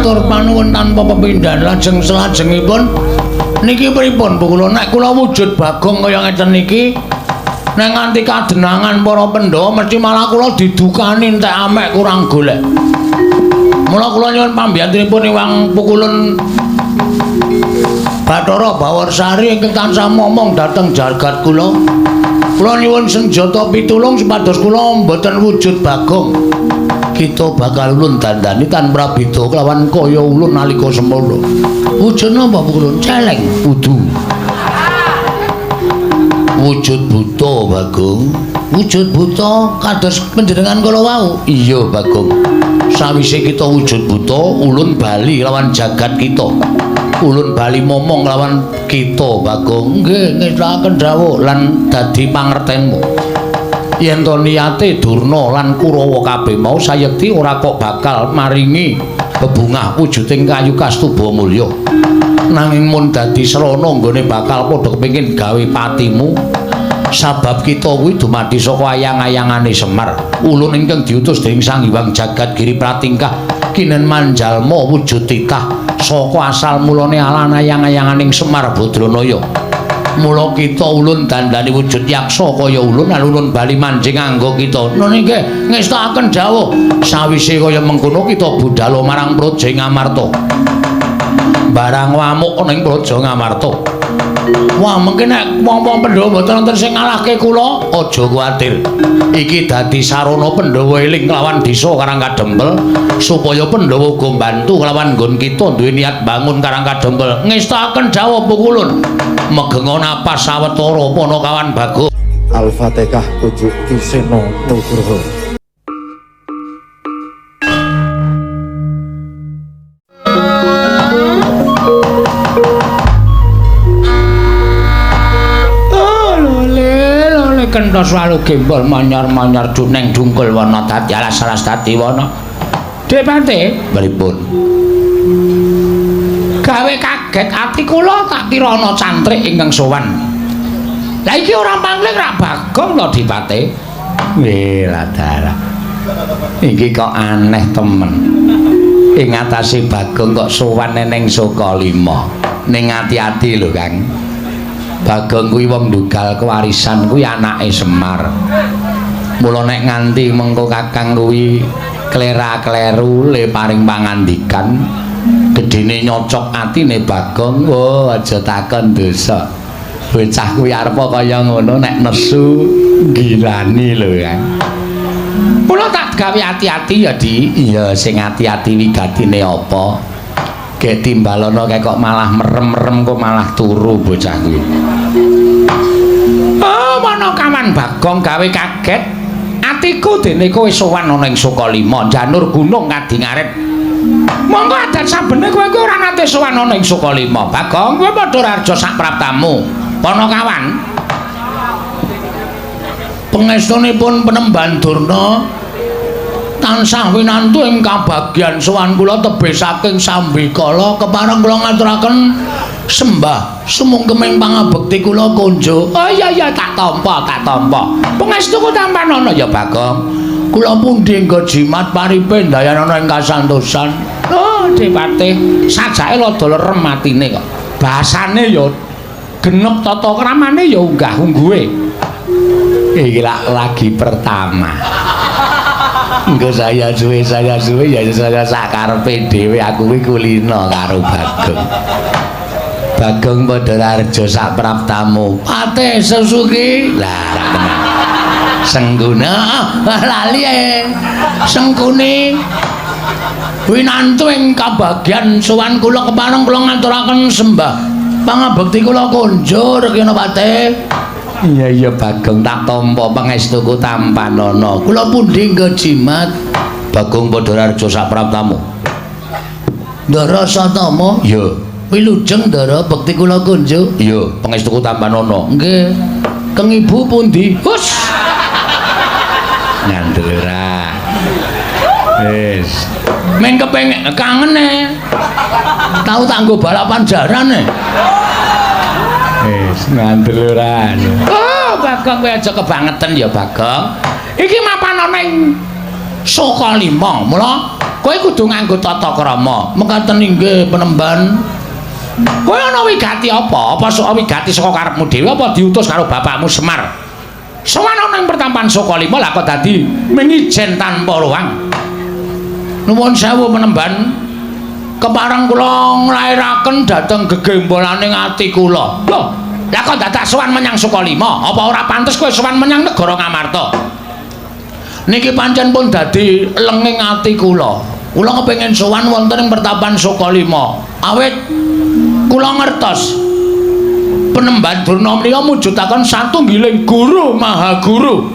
Matur panuwun tanpa pepindhan. Lajeng selajengipun niki pripun Bu kula? Nek kula wujud Bagong kaya ngeten niki, nek nganti kadenangan para Pandhawa mesti malah kula didukani entek amek kurang golek. Mula kula nyuwun pambiyantunipun Iwang Pukulun Bathara Bawarsari ingkang tansah momong dhateng jagat kula. Kula nyuwun senjata pitulung supados kula mboten wujud Bagong. Kita bakal ulun dandani tan prabeda kelawan kaya ulun nalika semana. Wujud napa Pukulun? Celeng kudu. Wujud buta Bagong. Wujud buta kados panjenengan kala wau. Iya Bagong. Sawise kita wujud buta, ulun bali lawan jagat kita. Ulun bali momong lawan kita Bagong. Nggih, ngestakaken dawuh lan dadi pangertenmu. Yen to niate Durna lan Kurawa kabeh mau sayekti ora kok bakal maringi bebungah wujuding kayu kastuba mulya. Nanging mun dadi srana nggone bakal padha kepengin gawe patimu. Sabab kita kuwi dumadi saka ayang-ayangane Semar. Ulun ingkang diutus dening Sang Hyang Jagat Giri Pratingkah kinen manjalma wujud titah saka asal mulane alan ayang-ayanganing Semar Badranaya. Mula kita ulun dandani wujud yaksa kaya ulun lan ulun bali manjing anggo kita. Nun inggih ngestakaken dawuh. Sawise kaya mengkono kita budhal marang Praja Ngamarta. Barang wamuk ana ing Praja Ngamarta. Wah, mengke nek wong-wong Pandhawa mboten wonten sing ngalahke kula, aja kuwatir. Iki dadi sarana Pandhawa eling kelawan desa Karang Kadempel supaya Pandhawa uga mbantu kelawan nggon kita duwe niat bangun Karang Kadempel. Ngestakaken dawuh Pukulun. Megenga napas sawetara Panakawan Bagong. Al-Fatihah pujuk Ki Seno Nugroho. Kentos walu gembol manyar-manyar duneng dungkul wana dadi alas-alas dadi wana. Depate pripun? Gawe kaget ati kula tak kira ana cantrik ingkang sowan. Lah iki ora pangling rak Bagong to Dipate? Nggih ladara. Iki kok aneh temen. Ing atase Bagong kok sowan ning Sukalima. Ning ati-ati lho Kang. Bagong kuwi wong ndugal kewarisan kuwi anake Semar. Mula nek nganti mengko Kakang kuwi klera-kleru le paring pangandikan gedene nyocok atine Bagong, oh aja takon dosa. Bocah kuwi arep kaya ngono nek nesu gilani lho Kang. Mula tak gawe ati-ati ya Di. Iya sing ati-ati wigatine apa? Gek timbalono kae kok malah merem-merem kok malah turu bocah kuwi. Oh, Panakawan Bagong gawe kaget. Atiku dene kowe sowan ana ing Sukalima, janur gunung kadingaret. Monggo adat sabene kowe kuwi ora nate sowan ana ing Sukalima. Bagong, kowe padha raja sak praptamu. Panakawan. Pangestunipun Penemban Durna tansah winantu ing kabagyan sowan kula tebih saking sambikala kepareng kula ngaturaken sembah sumungkeming pangabekti kula konjo. Oh iya iya tak tampa tak tampa. Pangestuku tampanana ya Bagong. Kula pundi nggo jimat paripe ndayanana ing kasantosan. Oh Depate sajake rada lerem atine kok. Basane ya genep tata kramane ya unggah ungguhe. Iki lak lagi pertama. Engko saya suwe ya saya sakarepe dhewe aku kuwi kulino karo Bagong. Bagong padha raja sak praptamu. Pate Susuki. Lah ra tenan. Sengguna lali e. Sengkuni winantu ing kabagyan sowan kula kepareng kula ngaturaken sembah pangabekti kula konjur kena Pate. Iya iya Bagong tak tampa pangestuku tampanana. Kula pundi nggo jimat? Bagong padha raja sak praptamu. Ndara Satama? Iya. Wilujeng Ndara bekti kula kunjuk. Iya, pangestuku tampanana. Nggih. Keng ibu pundi? Hus. Ngandel ora. Wis. Meng kepengin kangen e. Tau tak nggo balapan jaran e. Wis ngandel ora. Oh, Bagong kowe aja kebangetan ya, Bagong. Iki mapan ana ing Sukalima. Mula Kowe kudu nganggo tata krama. Mekaten inggih penemban. Kowe ana wigati apa? Apa sok wigati saka karepmu dhewe apa diutus karo bapakmu Semar? Sowan ana ing pertampan Sukalima lah kok dadi mengijen tanpa ruang. Nuwun sewu penemban. Kepareng kula nglairaken dhateng gegembolaning ati kula. Lho, lah kok dadak sowan menyang Sukalima? Apa ora pantes kowe sowan menyang negara Ngamarta? Niki pancen pun dadi lenging ati kula. Kula kepengin sowan wonten ing pertapan Sukalima. Awit kula ngertos Penemban Durna menika mujudaken satunggiling guru maha guru.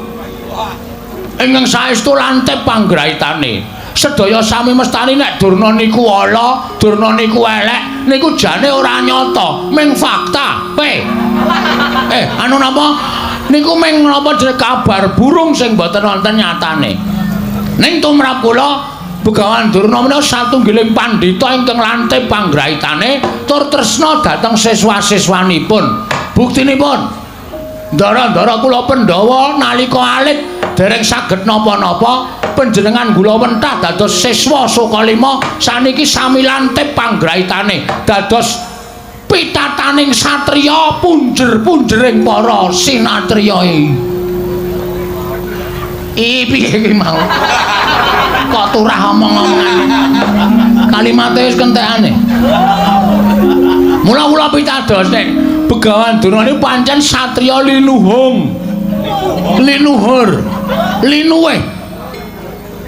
Ingkang saestu lantip panggraitane. Sedaya sami mestani nek Durna niku ala, Durna niku elek, niku jane ora nyata, ming fakta. Pe. Anu napa? Niku ming napa jenenge kabar burung sing boten wonten nyatane. Ning tumrap kula Begawan Durna menika satunggiling pandhita ingkang lantip panggraitane tur tresna dhateng siswa-siswanipun. Buktinipun ndara-ndara kula Pandhawa nalika alit dereng saged napa-napa panjenengan gula wentah dados siswa Sukalima saniki sami lantip panggraitane dados pitataning satriya punjer-punjering para sinatriya. Piye iki mau? Kok turah omong-omongan. Kalimate wis kentekane. Mula kula pitados nek Begawan Durna niku pancen satriya linuhung. Linuhur. Linuwih.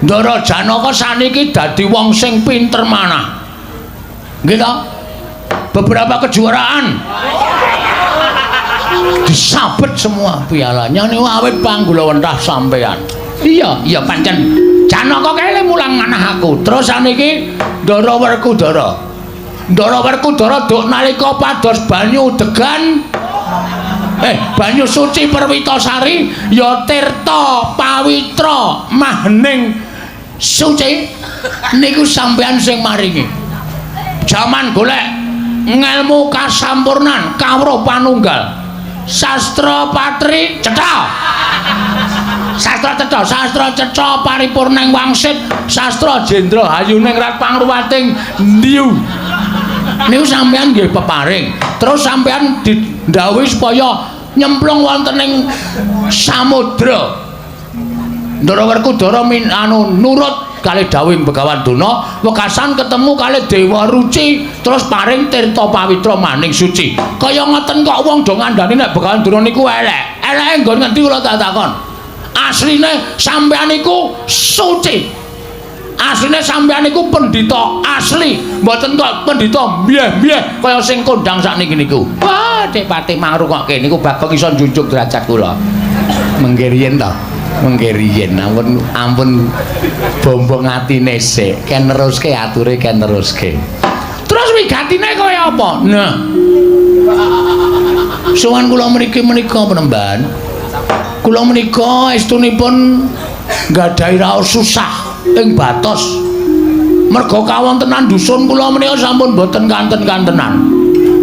Ndara Janaka saniki dadi wong sing pinter manah. Nggih ta? Beberapa kejuaraan disabet semua pialanya niku awit panggulawentah sampean. Iya, iya pancen Janaka kae mulang manah aku. Terus saniki Ndara Werkudara. Ndara Werkudara duk nalika pados banyu degan banyu suci Perwitasari ya tirta pawitra mahning suci niku sampean sing maringi. Jaman golek ngelmu kasampurnan kawruh panunggal. Sastra patri cetha. Sastra cetha, sastra cetha paripurning wangsit, sastra jendra hayuning rat pangruwating ndiyu. Niku sampean nggih peparing. Terus sampean didhawuhi supaya nyemplung wonten ing samudra. Ndara Werkudara anu nurut kalih dawuhing Begawan Durna, wekasan ketemu kalih Dewa Ruci, terus paring tirta pawitra maning suci. Kaya ngoten kok wong do ngandani nek Begawan Durna niku elek. Eleke nggon ngendi kula tak takon. Asline sampean niku suci. Asline sampean niku pendhita asli, mboten kok pendhita mbyeh-mbyeh kaya sing kondang sakniki niku. Wah, Dik Patih mangrungokke niku Bagong iso njunjung derajat kula. Mengke riyen to. Mengke riyen ampun ampun bombong atine sik, ken neruske ature ken neruske. Terus wigatine kaya apa? Nah. Sowan kula mriki menika penemban. Kula menika estunipun nggadahi raos susah ing batos. Merga kawontenan dusun kula menika sampun boten kanten-kantenan.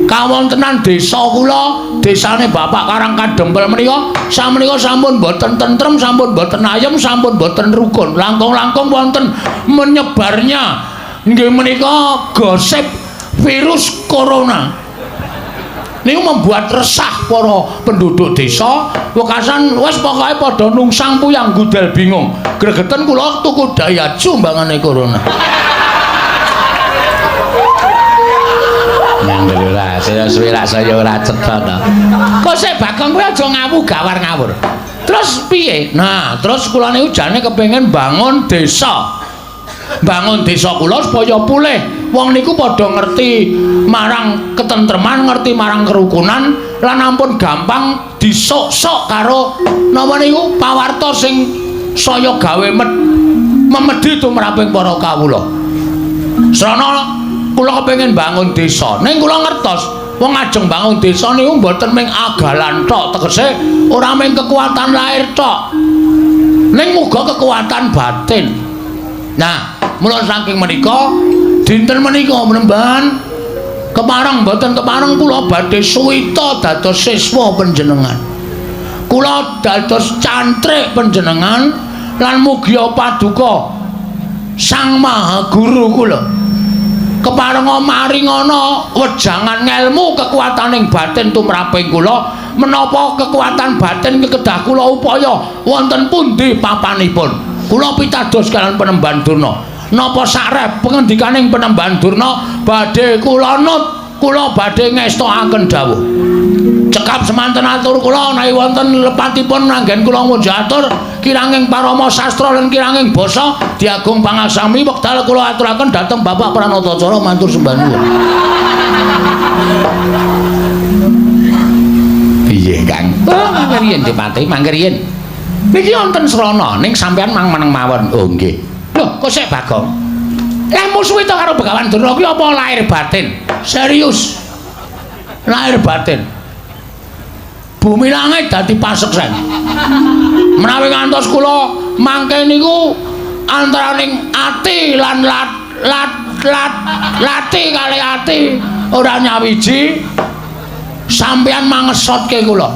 Kawontenan desa kula, desane Bapak Karang Kadempel menika samenika sampun boten tentrem, sampun boten ayem, sampun boten rukun. Langkung-langkung wonten menyebarnya nggih menika gosip virus corona. Niku membuat resah para penduduk desa, wekasan wis pokoke padha nungsang puyang gudel bingung. Gregeten kula tuku Daihatsu mbangane corona. Ngandel ora, saya suwe rak saya ora cetha to. Kok sik Bagong kowe aja ngawu gawar ngawur. Terus piye? Nah, terus kula niku jane kepengin bangun desa. Bangun desa kula supaya pulih. Wong niku padha ngerti marang ketentreman, ngerti marang kerukunan, lan ampun gampang disok-sok karo napa niku pawarta sing saya gawe memedhi tumraping para kawula. Srana kula kepengin bangun desa. Ning kula ngertos wong ajeng bangun desa niku mboten ming agalan tok, tegese ora ming kekuatan lahir tok. Ning muga kekuatan batin. Nah, mula saking menika dinten menika penemban kepareng mboten kepareng kula badhe suwita dados siswa panjenengan. Kula dados cantrik panjenengan lan mugia paduka Sang Maha Guru kula keparenga maringana wejangan ngelmu kekuataning batin tumraping kula, menapa kekuatan batin kedah kula upaya wonten pundi papanipun. Kula pitados kaliyan Penemban Durna, napa sakrep pengendikaning Penemban Durna badhe kula nut, kula badhe ngestokaken dawuh. Cekap semanten atur kula, menawi wonten lepatipun anggen kula ngunjuk atur kiranging parama sastra lan kiranging basa diagung pangaksami wekdal kula aturaken dhateng Bapak Pranatacara matur sembah nuwun. Piye, Kang? Oh, mangke riyin Dipati, mangke riyin. Niki wonten srana ning sampean mang meneng mawon. Oh, nggih. Lho, kok sik Bagong? Lah musuhe to karo Begawan Durna kuwi apa lahir batin? Serius. Lahir batin. Bumi langit dadi paseksen. Menawi ngantos kula mangke niku antaraning ati lan lat lat lat lati kali ati ora nyawiji, sampeyan mangesotke kula.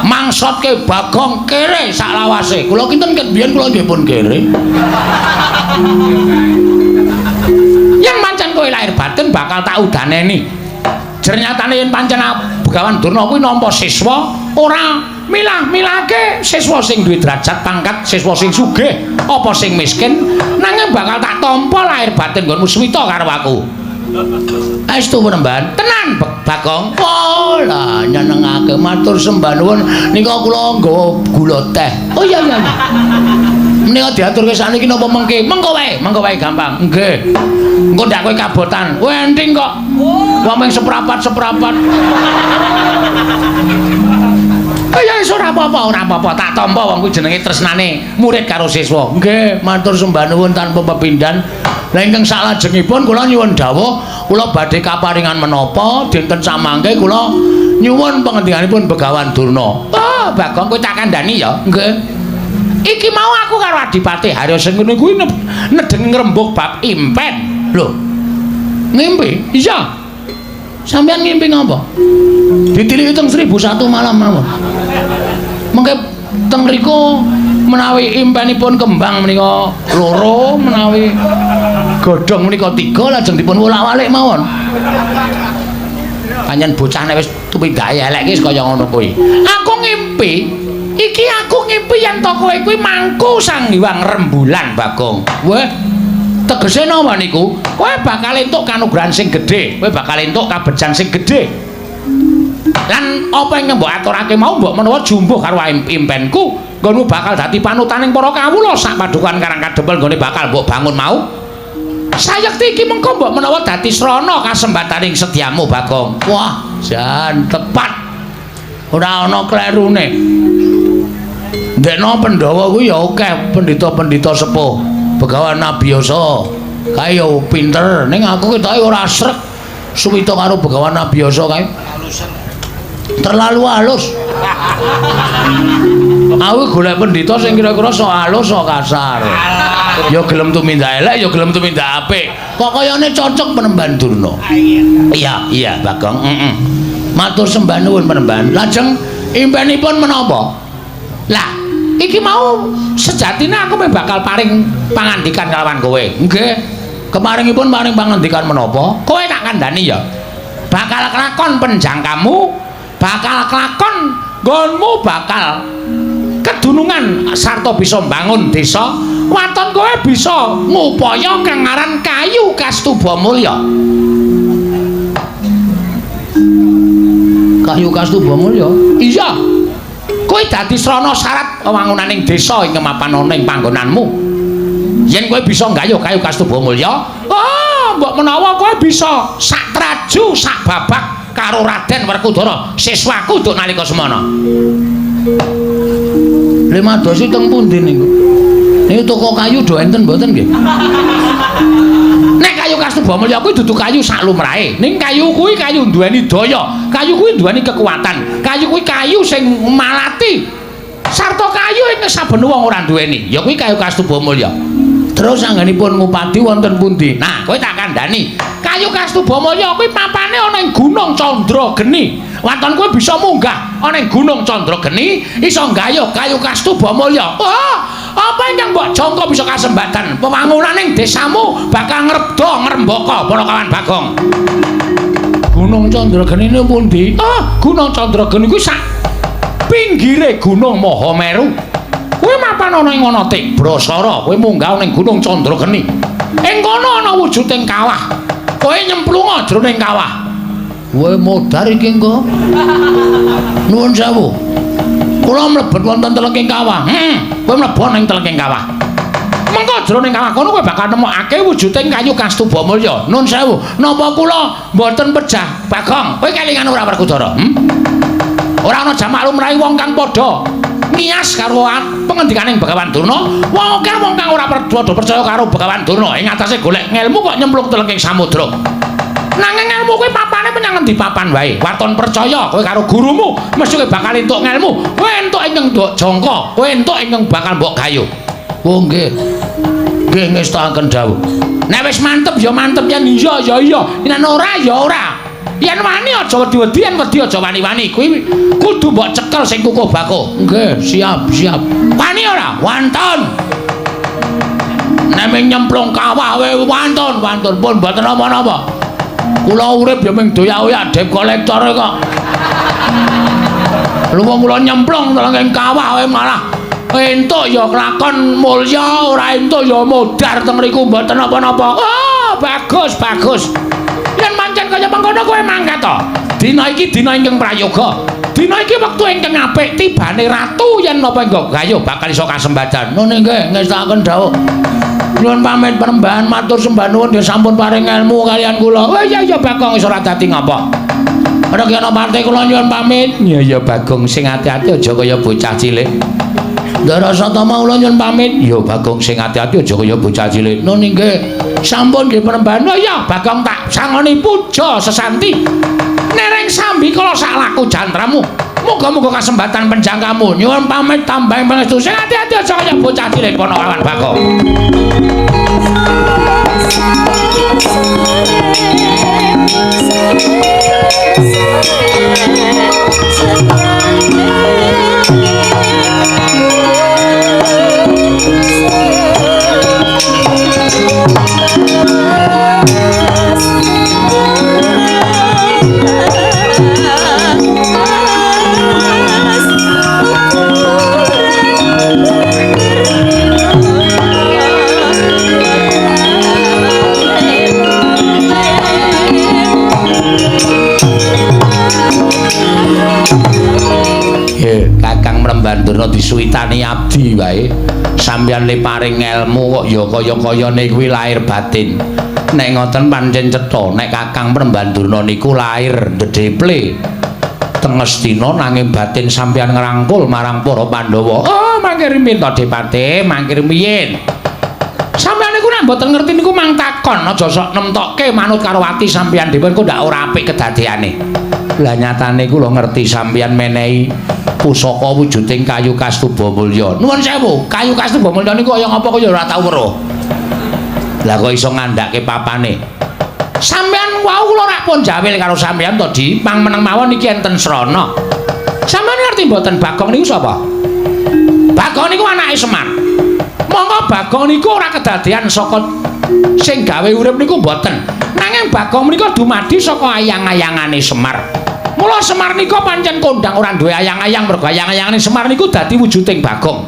Mangsotke Bagong kere saklawase. Kula kinten ket biyen kula nggih pun kere. Yen pancen kowe lahir batin bakal tak udaneni. Jernyatane yen pancen Begawan Durna kuwi nampa siswa ora milah-milahke siswa sing duwe derajat pangkat, siswa sing sugih apa sing miskin, nanging bakal tak tampa lahir batin nggonmu swita karo aku. Estu Penemban? Tenan Bagong. Oh lah nyenengake, matur sembah nuwun. Nika kula nggawa gula teh. Oh iya iya iya. Menika diaturke sakniki napa mengke? Mengko wae, mengko wae gampang. Nggih. Engko ndak kowe kabotan. Kowe enting kok. Wong mung seprapat-seprapat. Oh ya wis ora apa-apa, ora apa-apa. Tak tampa wong kuwi jenenge tresnane murid karo siswa. Nggih, matur sembah nuwun tanpa pepindhan. Lah ingkang saklajengipun kula nyuwun dawuh, kula badhe kaparingan menapa dinten samangke kula nyuwun pangendikaanipun Begawan Durna. Oh, Bagong kowe tak kandhani ya. Nggih. Iki mau aku karo Adipati Harya Sengkuni kuwi nedeng ngrembug bab impen. Lho. Ngimpi? Iya. Sampeyan ngimpi ngapa? Ditiliki teng 1001 malam mawon. Mengke teng mriku menawi impenipun kembang menika loro, menawi godhong menika 3, lajeng dipun wolak-walik mawon. Pancen bocah nek wis tumindake elek iki kaya ngono kuwi. Aku ngimpi, iki aku ngimpi yen to kowe kuwi mangku Sang Hyang Rembulan, Bagong. Weh, tegese napa niku? Kowe bakal entuk kanugrahan sing gedhe, kowe bakal entuk kabejan sing gedhe. Lan apa ingkang mbok aturake mau mbok menawa jumbuh karo impenku, nggonmu bakal dadi panutaning para kawula sak padukuhan Karang Kadempel nggone bakal mbok bangun mau. Sayekti iki mengko mbok menawa dadi srana kasembataning sedyamu, Bagong. Wah, jan tepat. Ora ana klerune. Ndekno Pandhawa kuwi ya akeh pendhita-pendhita sepuh. Begawan Abiyasa kae ya pinter, ning aku ketoke ora srek suwita karo Begawan Abiyasa kae. Terlalu halus. Aku golek pendhita sing kira-kira sok halus sok kasar. Ya gelem tumindak elek, ya gelem tumindak apik. Kok kayane cocok Penemban Durna. Iya, iya Bagong. Heeh. Matur sembah nuwun Penemban. Lajeng impenipun menapa? Lah, iki mau sejatine aku meh bakal paring pangandikan kalawan kowe. Nggih. Kemaringipun paring pangandikan menapa? Kowe tak kandhani ya. Bakal kelakon penjangkamu, bakal kelakon nggonmu bakal kedunungan sarta bisa mbangun desa. Waton kowe bisa ngupaya kang aran kayu Kastuba Mulya. Kayu Kastuba Mulya? Iya. Kowe dadi srana syarat wewangunaning desa ing mapan ana ing panggonanmu. Yen kowe bisa nggayuh kayu Kastuba Mulya, oh, mbok menawa kowe bisa sak traju sak babak karo Raden Werkudara, siswaku duk nalika semana. Limadosi teng pundi niku? Niku toko kayu do enten mboten nggih? Nek kayu Kastuba Mulya kuwi dudu kayu sak lumrahe. Ning kayu kuwi kayu duweni daya, kayu kuwi duweni kekuatan, kayu kuwi kayu sing malati. Sarta kayu ing saben wong ora duweni, ya kuwi kayu Kastuba Mulya. Terus anggenipun ngupadi wonten pundi? Nah, kowe tak kandhani. Kayu Kastuba Mulya kuwi papane ana ing Gunung Candrageni. Waton kowe bisa munggah ana ing Gunung Candrageni, iso nggayuh kayu Kastuba Mulya. Wah, Apa ingkang mbok jangka bisa kasembatan? Wewangunaning desamu bakal ngrebda ngrembaka Panakawan Bagong. Gunung Candrageni niku pundi? Ah, Gunung Candrageni kuwi sak pinggire Gunung Mahameru. Kuwi mapan ana ing ana Tibrasara, kowe munggah ning Gunung Candrageni. Ing kono ana wujuding kawah. Kowe nyemplunga jroning kawah. Kowe modar iki engko. Nuwun sewu. Kula mlebet wonten telenging kawah. Kowe mlebu ning telenging kawah. Mengko jroning kawah kono kowe bakal nemokake wujuding kayu Kastuba Mulya. Nuwun sewu. Napa kula mboten pejah, Bagong? Kowe kelingan ora Werkudara? Ora ana jamak lumrahe wong kang padha ngiyas karo pengendikaning Begawan Durna. Wong akeh wong kang ora padha percaya karo Begawan Durna ing atase golek ngelmu kok nyemplung telenging samudra. Nanging ngelmu kuwi papane menyang ngendi papan wae. Waton percaya kowe karo gurumu, mesti kowe bakal entuk ngelmu. Kowe entuk ingkang mbok jangka, kowe entuk ingkang bakal mbok gayuh. Oh nggih. Nggih ngestakaken dawuh. Nek wis mantep ya mantep, yen iya ya iya, yen ora ya ora. Yen wani aja wedi-wedi, yen wedi aja wani-wani. Kuwi kudu mbok cekel sing kukuh bakuh. Nggih, siap, siap. Wani ora? Wantun. Nek ming nyemplung kawah wae wantun, wantun pun mboten napa-napa. Kula urip ya ming doyak-oyak debt collector kok. Lha wong kula nyemplung teng kawah wae malah entuk ya kelakon mulya, ora entuk ya modar teng mriku mboten napa-napa. Oh, bagus, bagus. Yen pancen kaya mengkono kowe mangkat to. Dina iki dina ingkang prayoga. Dina iki wektu ingkang apik tibane ratu yen napa engko gayuh bakal iso kasembadan. Nun nggih ngestakaken dawuh. Nyuwun pamit perembahan matur sembah nuwun nggih sampun paring ilmu kalian kula. Oh iya iya Bagong wis ora dadi ngapa. Ora kena parte kula nyuwun pamit. Iya iya Bagong sing ati-ati aja kaya bocah cilik. Ndara Satama kula nyuwun pamit. Ya Bagong sing ati-ati aja kaya bocah cilik. Nun nggih sampun nggih perembahan. Oh iya Bagong tak sangoni puja sesanti. Nereng sambi kala sak laku jantramu. Muga-muga kasembatan penjangkamu. Nyuwun pamit tambah pangestu. Sing ati-ati aja kaya bocah cilik Panakawan Bagong. Kakang Mremban Durna disuwitani abdi wae. Sampeyan le paring ngelmu kok ya kaya-kayane kuwi lahir batin. Nek ngoten pancen cetha nek Kakang Mremban Durna niku lahir ndedheple teng Ngastina nanging batin sampeyan ngrangkul marang para Pandhawa. Oh, mangke rumiyin to Depate, mangke rumiyin. Sampeyan niku nek mboten ngerti niku mang takon, aja sok nemtokke manut karo ati sampeyan dhewe engko ndak ora apik kedadeane. Lah nyatane kula ngerti sampeyan menehi pusaka wujuding kayu Kastuba Mulya. Nuwun sewu, kayu Kastuba Mulya niku kaya ngapa kaya ora tau weruh. Lah kok iso ngandhake papane? Sampeyan wau kula rak pun jawil karo sampeyan to, Di. Pang meneng mawon iki enten srana. Sampeyan ngerti mboten Bagong niku sapa? Bagong niku anake Semar. Monggo Bagong niku ora kedadean saka sing gawe urip niku mboten. Nanging Bagong menika dumadi saka ayang-ayangane Semar. Mula Semar nika pancen kondang ora duwe ayang-ayang mergo ayang-ayangane Semar niku dadi wujuding Bagong.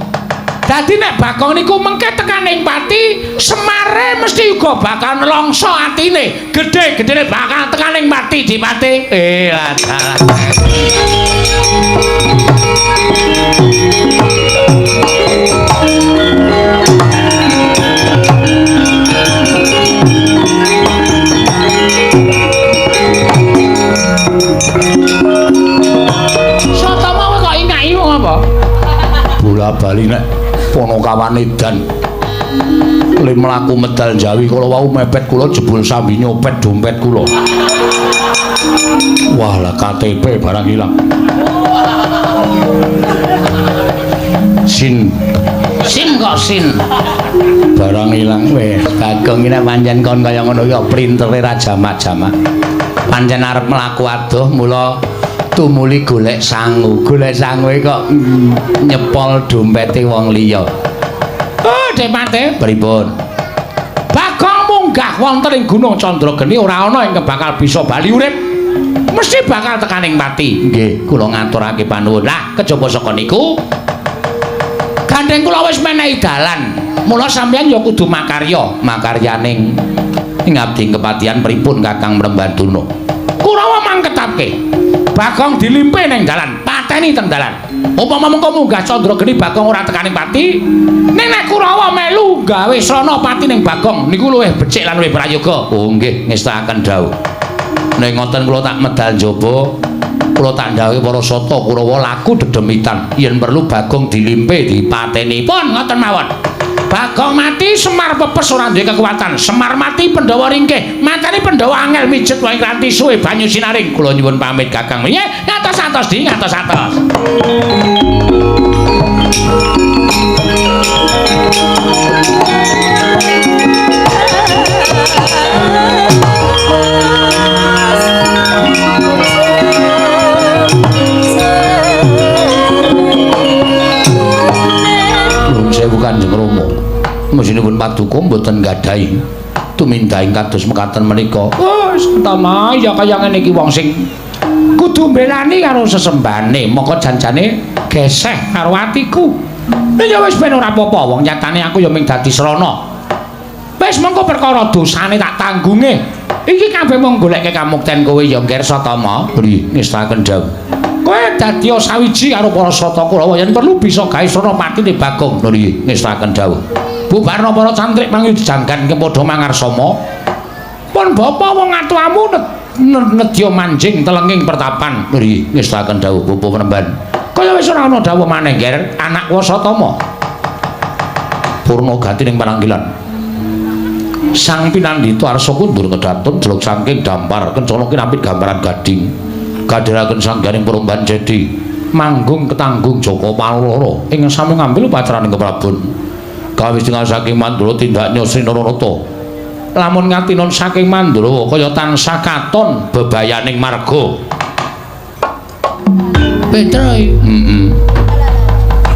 Dadi nek Bagong niku mengke tekaning pati, Semare mesti uga bakal nelongso atine. Gedhe-gedhene bakal tekaning pati dipati. Dalah. Satama kok ingaki wong apa? Bola bali nek Panakawan edan le mlaku medal Jawi kala wau mepet kula jebul sambi nyopet dompet kula. Wah lah KTP barang ilang. Sin sin kok sin barang ilang wis. Bagong iki nek pancen kon kaya ngono ya printere ra jamak-jamak. Pancen arep mlaku adoh mula tumuli golek sangu. Golek sangu kok nyepol dompete wong liya. Depate? Pripun? Bagong munggah wonten ing Gunung Candrageni ora ana ingkang bakal bisa bali urip. Mesti bakal tekaning pati. Nggih, kula ngaturake panuwun. Lah, kejaba saka niku gandeng kula wis menehi dalan. Mula sampeyan ya kudu makarya, makaryaning ngabdi kepatihan pripun Kakang Mremban Durna. Kurawa mangketapke. Bagong dilimpe ning dalan, pateni teng dalan. Upama mengko munggah Candrageni Bagong ora tekaning pati, ning nek Kurawa melu gawe srana pati ning Bagong niku luwih becik lan luwih prayoga. Oh nggih, ngestakaken dawuh. Nek ngoten kula tak medal njaba, kula tak ndhawuhi para sata Kurawa laku dedemitan yen perlu Bagong dilimpe dipateni. Pun ngoten mawon. Bagong mati Semar pepes ora duwe kekuatan. Semar mati Pandhawa ringkih. Mateni Pandhawa angel mijet wae kanthi suwe banyu sinaring. Kula nyuwun pamit Kakang. Nggih, ngatos-atos di ngatos-atos. Nuwun sewu Kanjeng Rama. Mesinipun paduka mboten nggadahi tumindahing kados mekaten menika. Oh, Satama ya kaya ngene iki wong sing kudu mbelani karo sesembane, mongko janjane geseh karo atiku. Ya wis ben ora apa-apa, wong nyatane aku ya mung dadi srana. Wis mengko perkara dosane tak tanggunge. Iki kabeh mung goleke kamukten kowe ya Nger Satama. Nggih, ngestaken dawuh. Kowe dadi sawiji karo para sata Kurawa yen perlu bisa gawe srana patine Bagong. Nggih, ngestaken dawuh. Bubarna para cantrik mangyudjanggan kepadha mangarsama. Pun bapa wong atuamu nedya manjing telenging pertapan. Nggih, ngestaken dawuh Bapa Penemban. Kaya wis ora ana dawuh maneh, Nger, anak Wasatama. Purna gati ning pananggilan. Sang pinandhita arsa kundur kedatun jeluk saking dampar kencana kinapit gambaran gading. Kadhiraken sangganing peromban jedi manggung ketanggung Jaka Paloro ing sami ngambil upacaraning keprabon. Kawis tingal saking Mandura tindaknya Sri Naranata. Lamun ngatinon saking Mandura kaya tansah katon bebayaning marga. Petrai, heeh.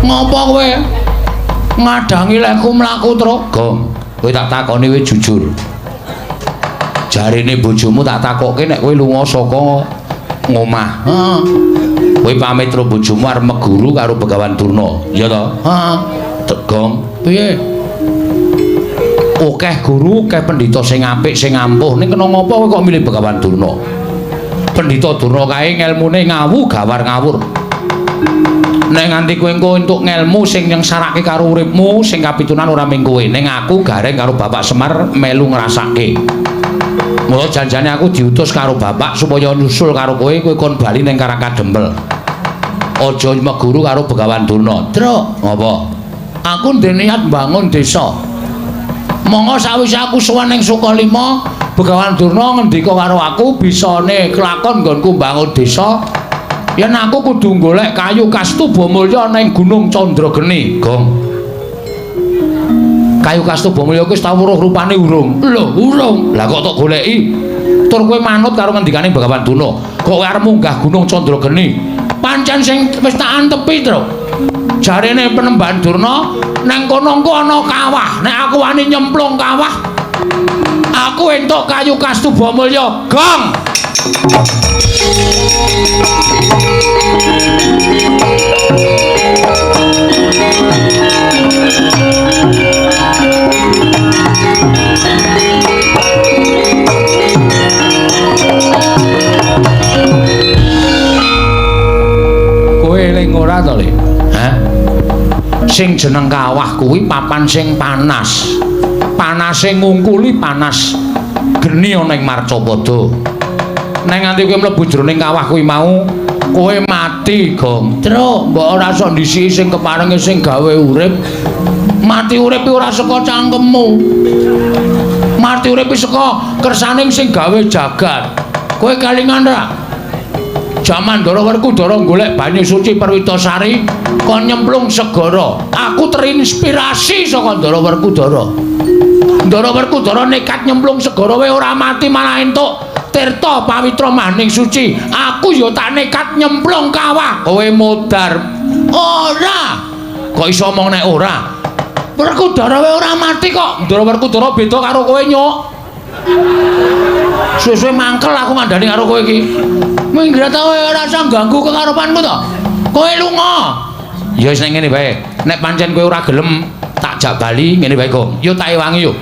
Ngopo kowe ngadangi lekku mlaku, Truk? Gong, kowe tak takoni kowe jujur. Jarine bojomu tak takokke nek kowe lunga saka ngomah. Heeh. Kowe pamit karo bojomu arep meguru karo Begawan Durna, iya to? Heeh. Gong, piye? Akeh guru, akeh pendhita sing apik, sing ampuh. Ning kena ngopo kowe kok milih Begawan Durna? Pendhita Durna kae ngelmune ngawu gawar ngawur. Nek nganti kowe engko entuk ngelmu sing nyengsarake karo uripmu, sing kapitunan ora mung kowe, ning aku gareng karo Bapak Semar melu ngrasake. Mula janjane aku diutus karo bapak supaya nyusul karo kowe, kowe kon bali ning Karangkadempel. Aja meguru karo Begawan Durna. Truk, ngopo? Aku ndek niat mbangun desa. Monggo sawise aku sowan ning Sukalima, Begawan Durna ngendika karo aku bisane kelakon nggonku mbangun desa. Yen aku kudu golek kayu kastuba mulya ning Gunung Candrageni. Gong. Kayu kastuba mulya kuwi wis tau weruh rupane urung? Lho, urung. Lah kok tok goleki? Tur kowe manut karo ngendikane Begawan Durna. Kok kowe arep munggah Gunung Candrageni? Pancen sing wis tak antepi, Truk. Jarene Penemban Durna nang kono engko ana kawah. Nek aku wani nyemplung kawah, aku entuk kayu kastuba mulya. Gong. Kowe eling ora to, Le? Hah? Sing jeneng kawah kuwi papan sing panas. Panase ngungkuli panas geni ana ing Marcapada. Nek nganti kowe mlebu jroning kawah kuwi mau, kowe mati, Gong. Truk, mbok ora iso ndhisiki sing keparenge sing gawe urip. Mati urip ora saka cangkemmu. Mati urip saka kersaning sing gawe jagat. Kowe kelingan ra? Jaman Ndara Werkudara golek banyu suci Perwitasari kon nyemplung segara. Aku terinspirasi saka Ndara Werkudara. Ndara Werkudara nekat nyemplung segara wae ora mati malah entuk tirta pawitra maning suci. Aku ya tak nekat nyemplung kawah. Kowe modar. Ora. Kok iso omong nek ora? Werkudara wae ora mati kok. Ndara Werkudara beda karo kowe, Nyuk. Suwe-suwe mangkel aku ngandani karo kowe iki. Minggat kowe ora usah ganggu kekarepanku to. Kowe lunga. Ya wis nek ngene wae. Nek pancen kowe ora gelem tak jak bali ngene wae, Gong. Yo tak ewangi yo.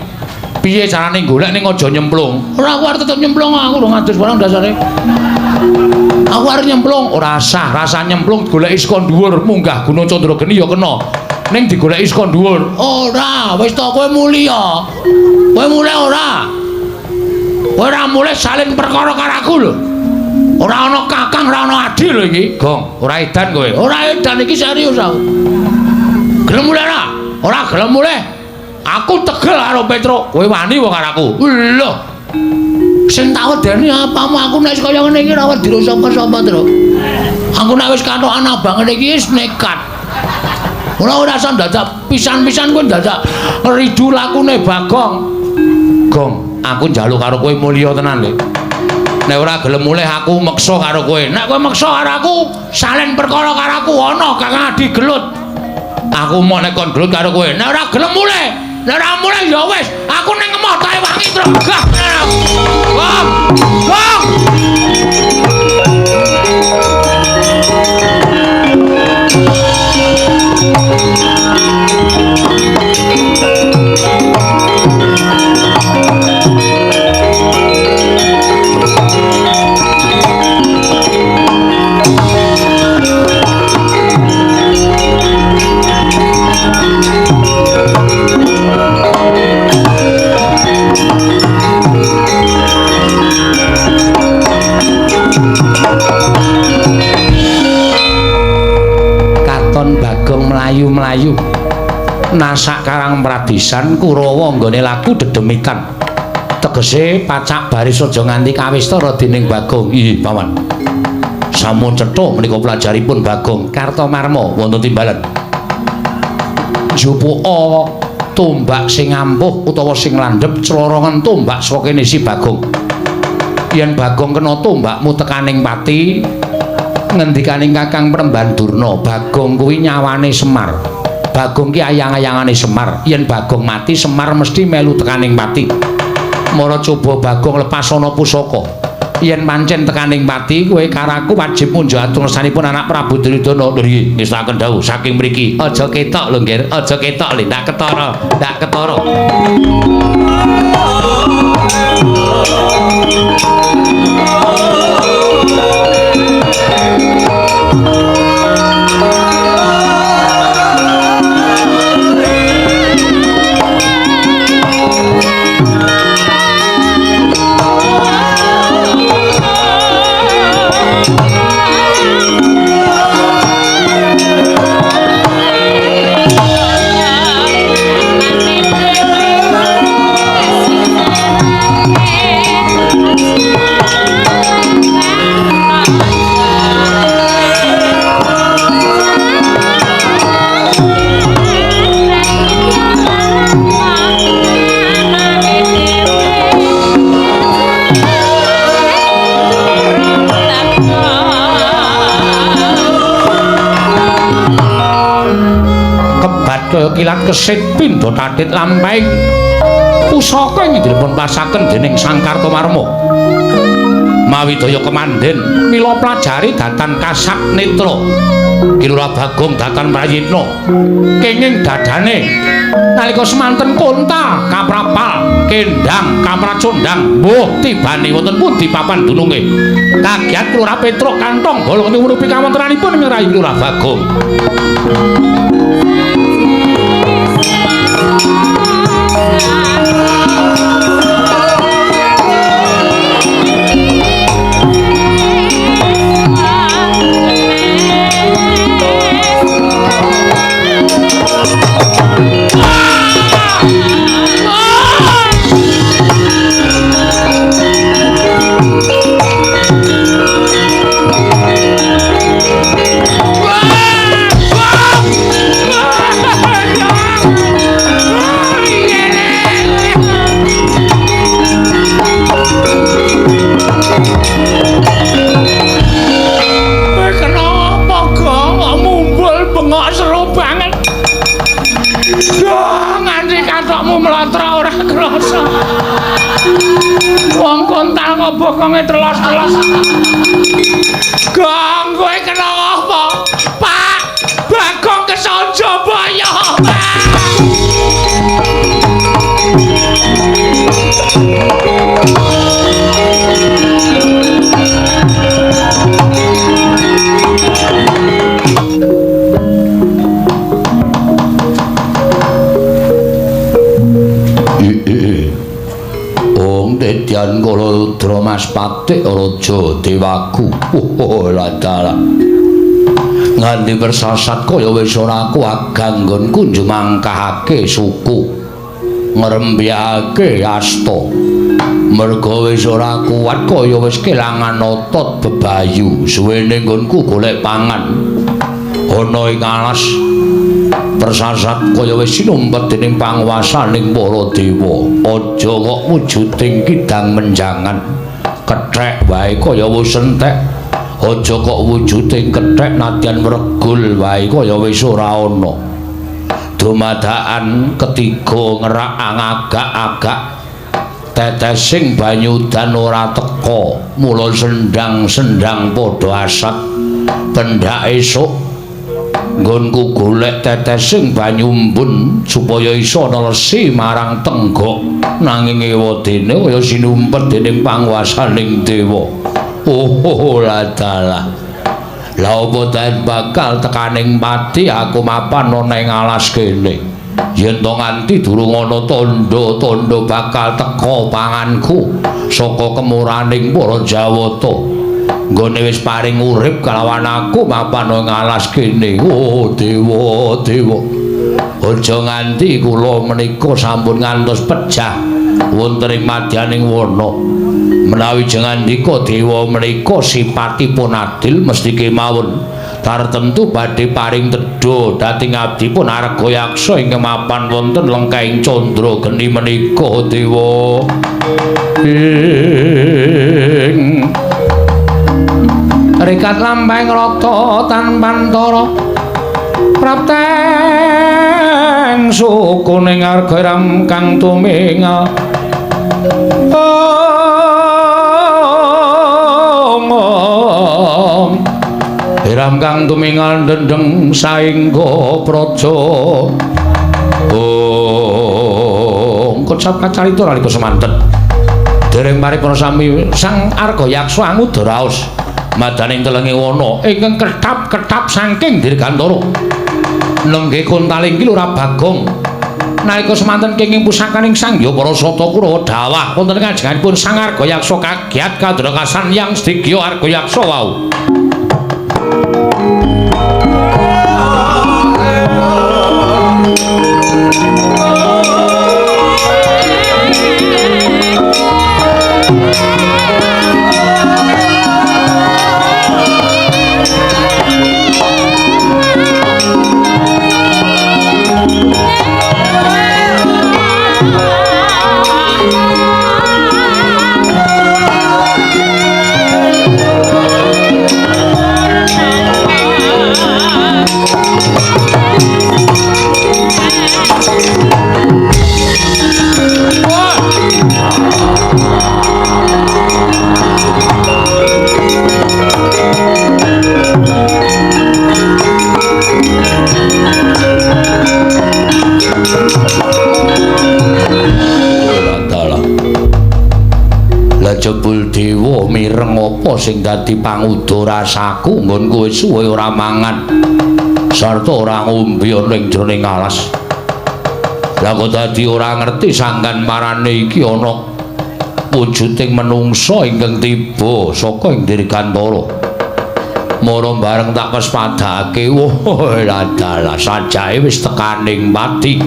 Piye carane golek ning aja nyemplung? Ora aku arep tetep nyemplung, aku lho ngadus barang dasare. Aku arep nyemplung, ora sah, rasa nyemplung goleki saka dhuwur, munggah Gunung Candrageni ya kena. Ning digoleki saka dhuwur. Ora, wis to kowe mulya. Kowe mulih ora? Kowe ora mulih salin perkara karo aku lho. Ora ana kakang, ora ana adi lho iki. Gong, ora edan kowe. Ora edan iki serius aku. Gelem mulih ora? Ora gelem mulih. Aku tegel karo Petruk. Kowe wani wae karo aku. Lho. Sing tak wedeni apamu aku nek kaya ngene iki ora wedi sapa-sapa, Truk. Aku nek wis katokan abang ngene iki wis nekat. Ora ora usah dadak pisan-pisan kowe dadak ridu lakune Bagong. Gong, aku njaluk karo kowe mulya tenan lho. Nek ora gelem mulih aku meksa karo kowe. Nek kowe meksa karo aku, salen perkara karo aku ana Kakang Adi gelut. Aku mau nek kon gelut karo kowe. Nek ora gelem mulih, nek ora mulih ya wis, aku ning emoh tak ewangi truk. Gah. Gong. Gong. Katon Bagong mlayu-mlayu nasak karang pradisan Kurawa nggone laku dedemitan. Tegese pacak baris aja nganti kawistara dening Bagong. Ih, Paman. Sampun cetha menika pelajaripun Bagong Kartomarma wonten timbalan. Jupuka tombak sing ampuh utawa sing landhep clorongen tombak saka kene si Bagong. Yen Bagong kena tombakmu tekaning pati, ngendikaning Kakang Premban Durna, Bagong kuwi nyawane Semar. Bagong ki ayang-ayangane Semar. Yen Bagong mati, Semar mesti melu tekaning pati. Mara coba Bagong lepas ana pusaka. Yen pancen tekaning pati, kowe karo aku wajib munjuk atur ngersanipun anak Prabu Duryudana. Lho nggih, ngestakaken dawuh saking mriki. Aja ketok lho, Nggir. Aja ketok lho, ndak ketara, ndak ketara. Kebat kaya kilat kesit pindha tatit lampahing pusaka ing dipun pasaken dening Sang Kartomarma. Mawi daya kemandhen mila pelajari datan kasat netra. Ki Lurah Bagong datan prayitna kenging dadane nalika semanten konta kaprapal kendang kapracondang mbuh tibane wonten pundi papan dununge. Kagiat Lurah Petruk kantong bolong ngrupi kawontenanipun ing rayi Lurah Bagong. kok bokonge telos-telos. Gong, kowe kena apa? Pak, Bagong kesonjo boyo, Pak. Ong Dedyan Kaladra Mas Patik Raja Dewaku. Oh, ladalah. Nganti persasat kaya wis ora kuat ganggonku njumangkahake suku, ngrembyahake asta. Merga wis ora kuat kaya wis kelangan otot bebayu, suwene nggonku golek pangan ana ing alas. Persasat kaya wis sinumpet dening panguwasaning para dewa. Aja kok wujuding kidang menjangan, kethek wae kaya wis entek. Aja kok wujuding kethek nadyan wregul wae kaya wis ora ana. Dumadakan ketiga ngerak agak-agak tetesing banyu udan ora teka, mula sendang-sendang padha asat. Pendak esuk nggonku golek tetesing banyu embun supaya iso nelesi marang tenggok, nanging ewadene kaya sinumpet dening panguwasaning dewa. Oh, ladalah. Lah apa den bakal tekaning pati aku mapan ana ing alas kene. Yen to nganti durung ana tandha-tandha bakal teka panganku saka kemuraning para Jawata. Nggone wis paring urip kalawan aku mapan ing alas kene. Oh, dewa, dewa. Aja nganti kula menika sampun ngantos pejah wonten ing madyaning wana. Menawi jengandika dewa menika sipatipun adil mesti kemawon tartemtu badhe paring tedha dhateng abdipun Argayaksa ingkang mapan wonten lengkahing candra geni menika dewa. Ing rikat lampahing rata tanpantara prapteng sukuning arga kang tumingal. Hiram kang tumingal dendeng saengga praja. Oh, kocap kacarita nalika semanten dereng paripurna sami Sang Argayaksa anguda raos madaning telenge wana ingkang ketap-ketap saking dirgantara. Nenggih kontaling ki Lurah Bagong. Nalika semanten kenging pusakaning Sang Hyang Parasata Kurawa dawah wonten kajenganipun Sang Argayaksa kagiat kadrakasan Yang Sdigya Argayaksa wau. Jebul dewa mireng apa sing dadi panguda rasaku nggonku wis suwe ora mangan sarta ora ngombe ana ing jroning alas. Lah kok dadi ora ngerti sanggan marane iki ana wujuding menungsa ingkang tiba saka ing dirgantara. Mara bareng tak pespadake, wah ladalah sajae wis tekaning pati.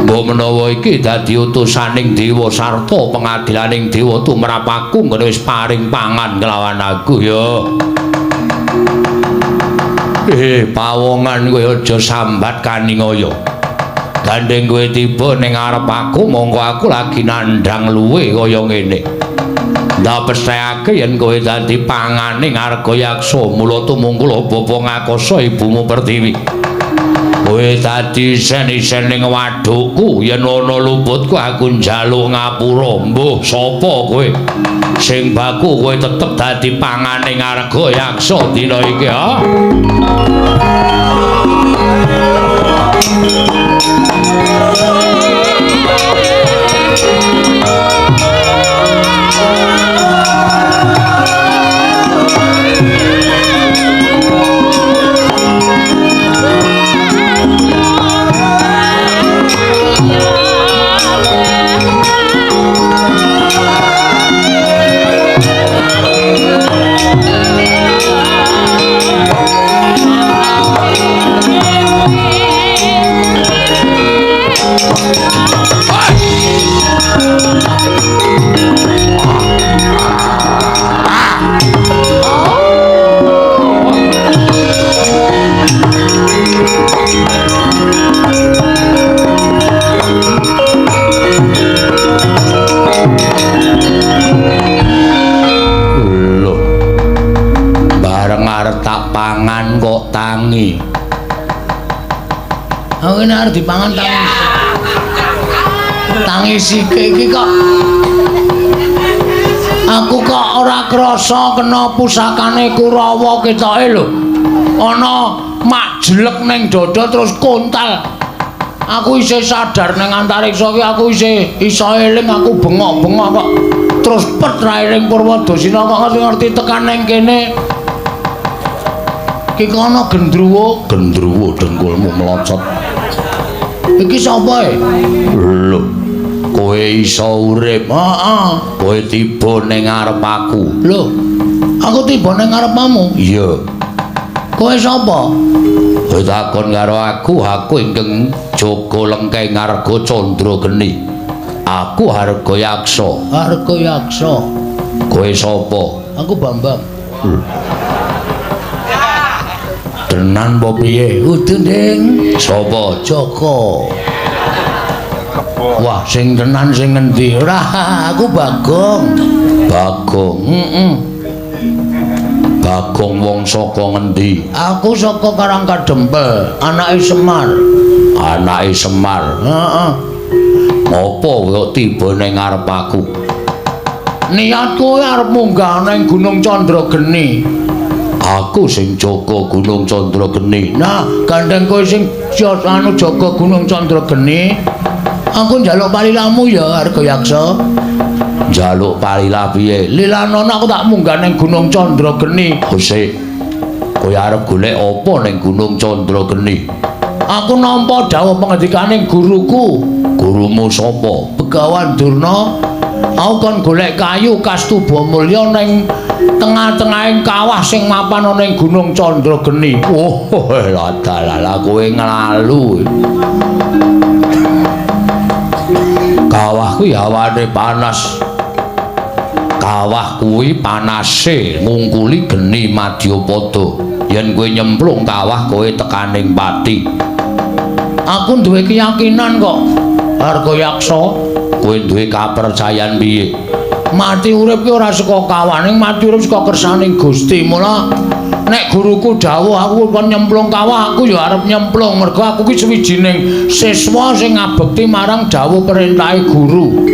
Mbok menawa iki dadi utusaning dewa sarta pengadilaning dewa tumrap aku nggone wis paring pangan kelawan aku ya. Pawongan kowe aja sambat kaningaya. Gandeng kowe tiba ning ngarep aku mongko aku lagi nandhang luwe kaya ngene. Ndak pesthekake yen kowe dadi panganing Argayaksa mula tumungkul bapa ngakasa ibumu Pertiwi. Kowe dadi isen-isen ning wadukku, yen ana luputku aku njaluk ngapura. Mbuh sapa kowe? Sing baku kowe tetep dadi panganing Arga Yaksa dina iki, ha? Aku ini harus dipangan tangi. Tangi sike iki kok. Aku kok ora krasa kena pusakane Kurawa ketoke lho. Ana mak jelek ning dada terus kontal. Aku isih sadar ning antariksa iki, aku isih iso eling, aku bengok-bengok kok. Terus pet ra eling Purwadasina kok ngerti-ngerti tekan ning kene. Iki ana gendruwo, gendruwo dengkulmu melocot. Iki sapa e? Lho, kowe iso urip. Heeh. Kowe tiba ning ngarep aku. Lho, aku tiba ning ngarepmu? Iya. Kowe sapa? Kowe takon karo aku, aku ingkang Joko Lengkeng Arga Candrageni. Aku Harga Yaksa. Harga Yaksa. Kowe sapa? Aku Bambang. Tenan apa piye? Kudu, Ding. Sapa? Joko. Wah, sing tenan sing ngendi? Ora, aku Bagong. Bagong. Heeh. Bagong wong saka ngendi? Aku saka Karangkadempel, anake Semar. Anake Semar. Heeh. Apa kok tiba ning ngarep aku? Niatku arep munggah ning Gunung Candrageni. Aku sing jaga Gunung Candrageni. Nah, gandeng kowe sing anu jaga Gunung Candrageni, aku njaluk palilamu ya, Arga Yaksa. Njaluk palilah piye? Lilanono aku tak munggah ning Gunung Candrageni. Sik. Kowe arep golek apa ning Gunung Candrageni? Aku nampa dawuh pangandikaning guruku. Gurumu sapa? Begawan Durna. Aku kon golek kayu Kastuba Mulya ning tengah-tengahing kawah sing mapan ana ning Gunung Candrageni. Oh, ladalah kowe nglalu. Kawah kuwi hawane panas. Kawah kuwi panase ngungkuli geni madyapada. Yen kowe nyemplung kawah kowe tekaning pati. Aku duwe keyakinan kok, Arga Yaksa. Kowe duwe kapercayan piye? Mati urip ki ora saka kawaning, mati urip saka kersaning Gusti. Mula nek guruku dawuh aku kon nyemplung kawah, aku ya arep nyemplung mergo aku ki sawijining siswa sing ngabekti marang dawuh perintahe guru.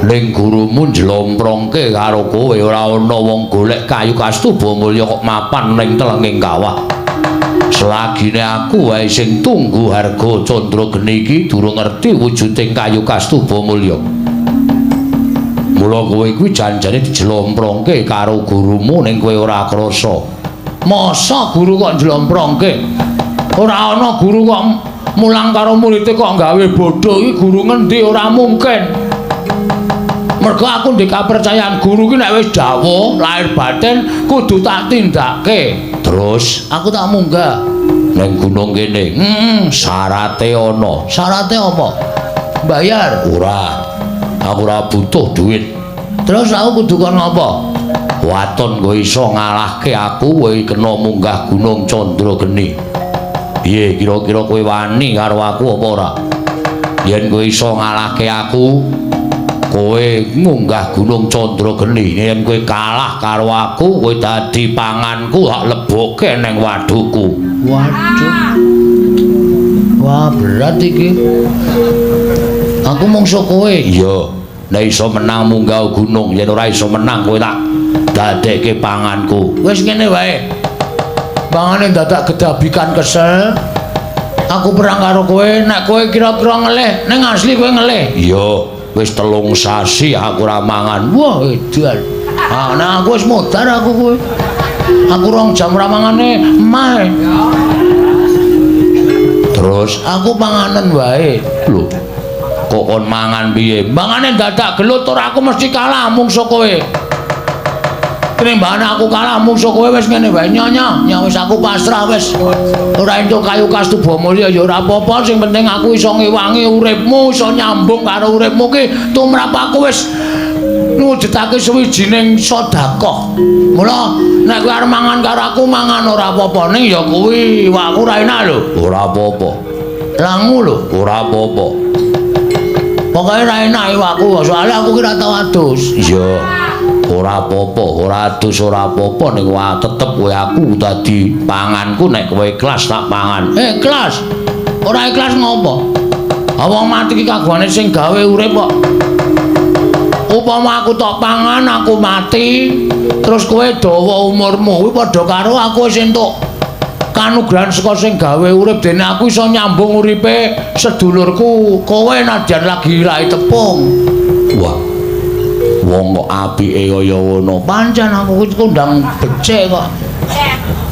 Ning gurumu njlomprongke karo kowe ora ana wong golek kayu Kastuba Mulya kok mapan ning telenging kawah. Selagine aku wae sing tunggu Harga Candrageni iki durung ngerti wujuding kayu Kastuba Mulya. Mula kowe kuwi janjane dijlomprongke karo gurumu ning kowe ora krasa. Masa guru kok njlomprongke? Ora ana guru kok mulang karo muridé kok gawe bodho iki guru ngendi, ora mungkin. Mergo aku ndek kapercayaan guru ki nek wis dawuh lahir batin kudu tak tindake. Terus aku tak munggah ning gunung kene. Heeh, syarate ana. Syarate apa? Bayar? Ora. Aku ora butuh duit. Terus aku kudu kon ngapa? Waton kowe iso ngalahke aku, kowe kena munggah Gunung Candrageni. Piye kira-kira kowe wani karo aku apa ora? Yen kowe iso ngalahke aku, kowe munggah Gunung Candrageni. Yen kowe kalah karo aku, kowe dadi panganku, tak lebokke ning wadukku. Waduh. Wah, berat iki. Aku mungsuh kowe. Iya. Nek iso menang munggah gunung, yen ora iso menang kowe tak dadekke panganku. Wis ngene wae. Pangane dadak gedabikan kesel. Aku perang karo kowe, nek kowe kira-kira ngelih, ning asli kowe ngelih. Iya, wis 3 sasi aku ora mangan. Wah, edan. Ah, nah aku wis modar aku kowe. Aku 2 jam ora mangane emah. Terus aku panganen wae. Lho, kok kon mangan piye? Mangane dadak gelut ora aku mesti kalah mungsuh kowe. Tinimbangane aku kalah mungsuh kowe wis ngene wae nyonya, nya wis aku pasrah wis. Ora entuk kayu kastuba mulya ya ora apa-apa, sing penting aku iso ngewangi uripmu, iso nyambung karo uripmu ki tumrap aku wis ngwujudake suwijining sedekah. Mula nek kowe arep mangan karo aku mangan ora apa-apa, ning ya kuwi iwakku ora enak lho. Ora apa-apa. Langu lho, ora apa-apa. Pokoke ora enak iwakku, soalnya aku ki ora tau adus. Iya. Ora apa-apa, ora adus ora apa-apa ning wae tetep kowe aku dadi panganku nek kowe ikhlas tak pangan. Ikhlas. Ora ikhlas ngopo? Wong mati ki kagungane sing gawe urip kok. Upama aku tok pangan aku mati, terus kowe dawa umurmu, kuwi padha karo aku wis entuk kanugrahan saka sing gawe urip, dene aku iso nyambung uripe sedulurku kowe nadyan lagi rai tepung. Wah. Wong kok apike kaya ngono. Pancen aku iki kondang becik kok.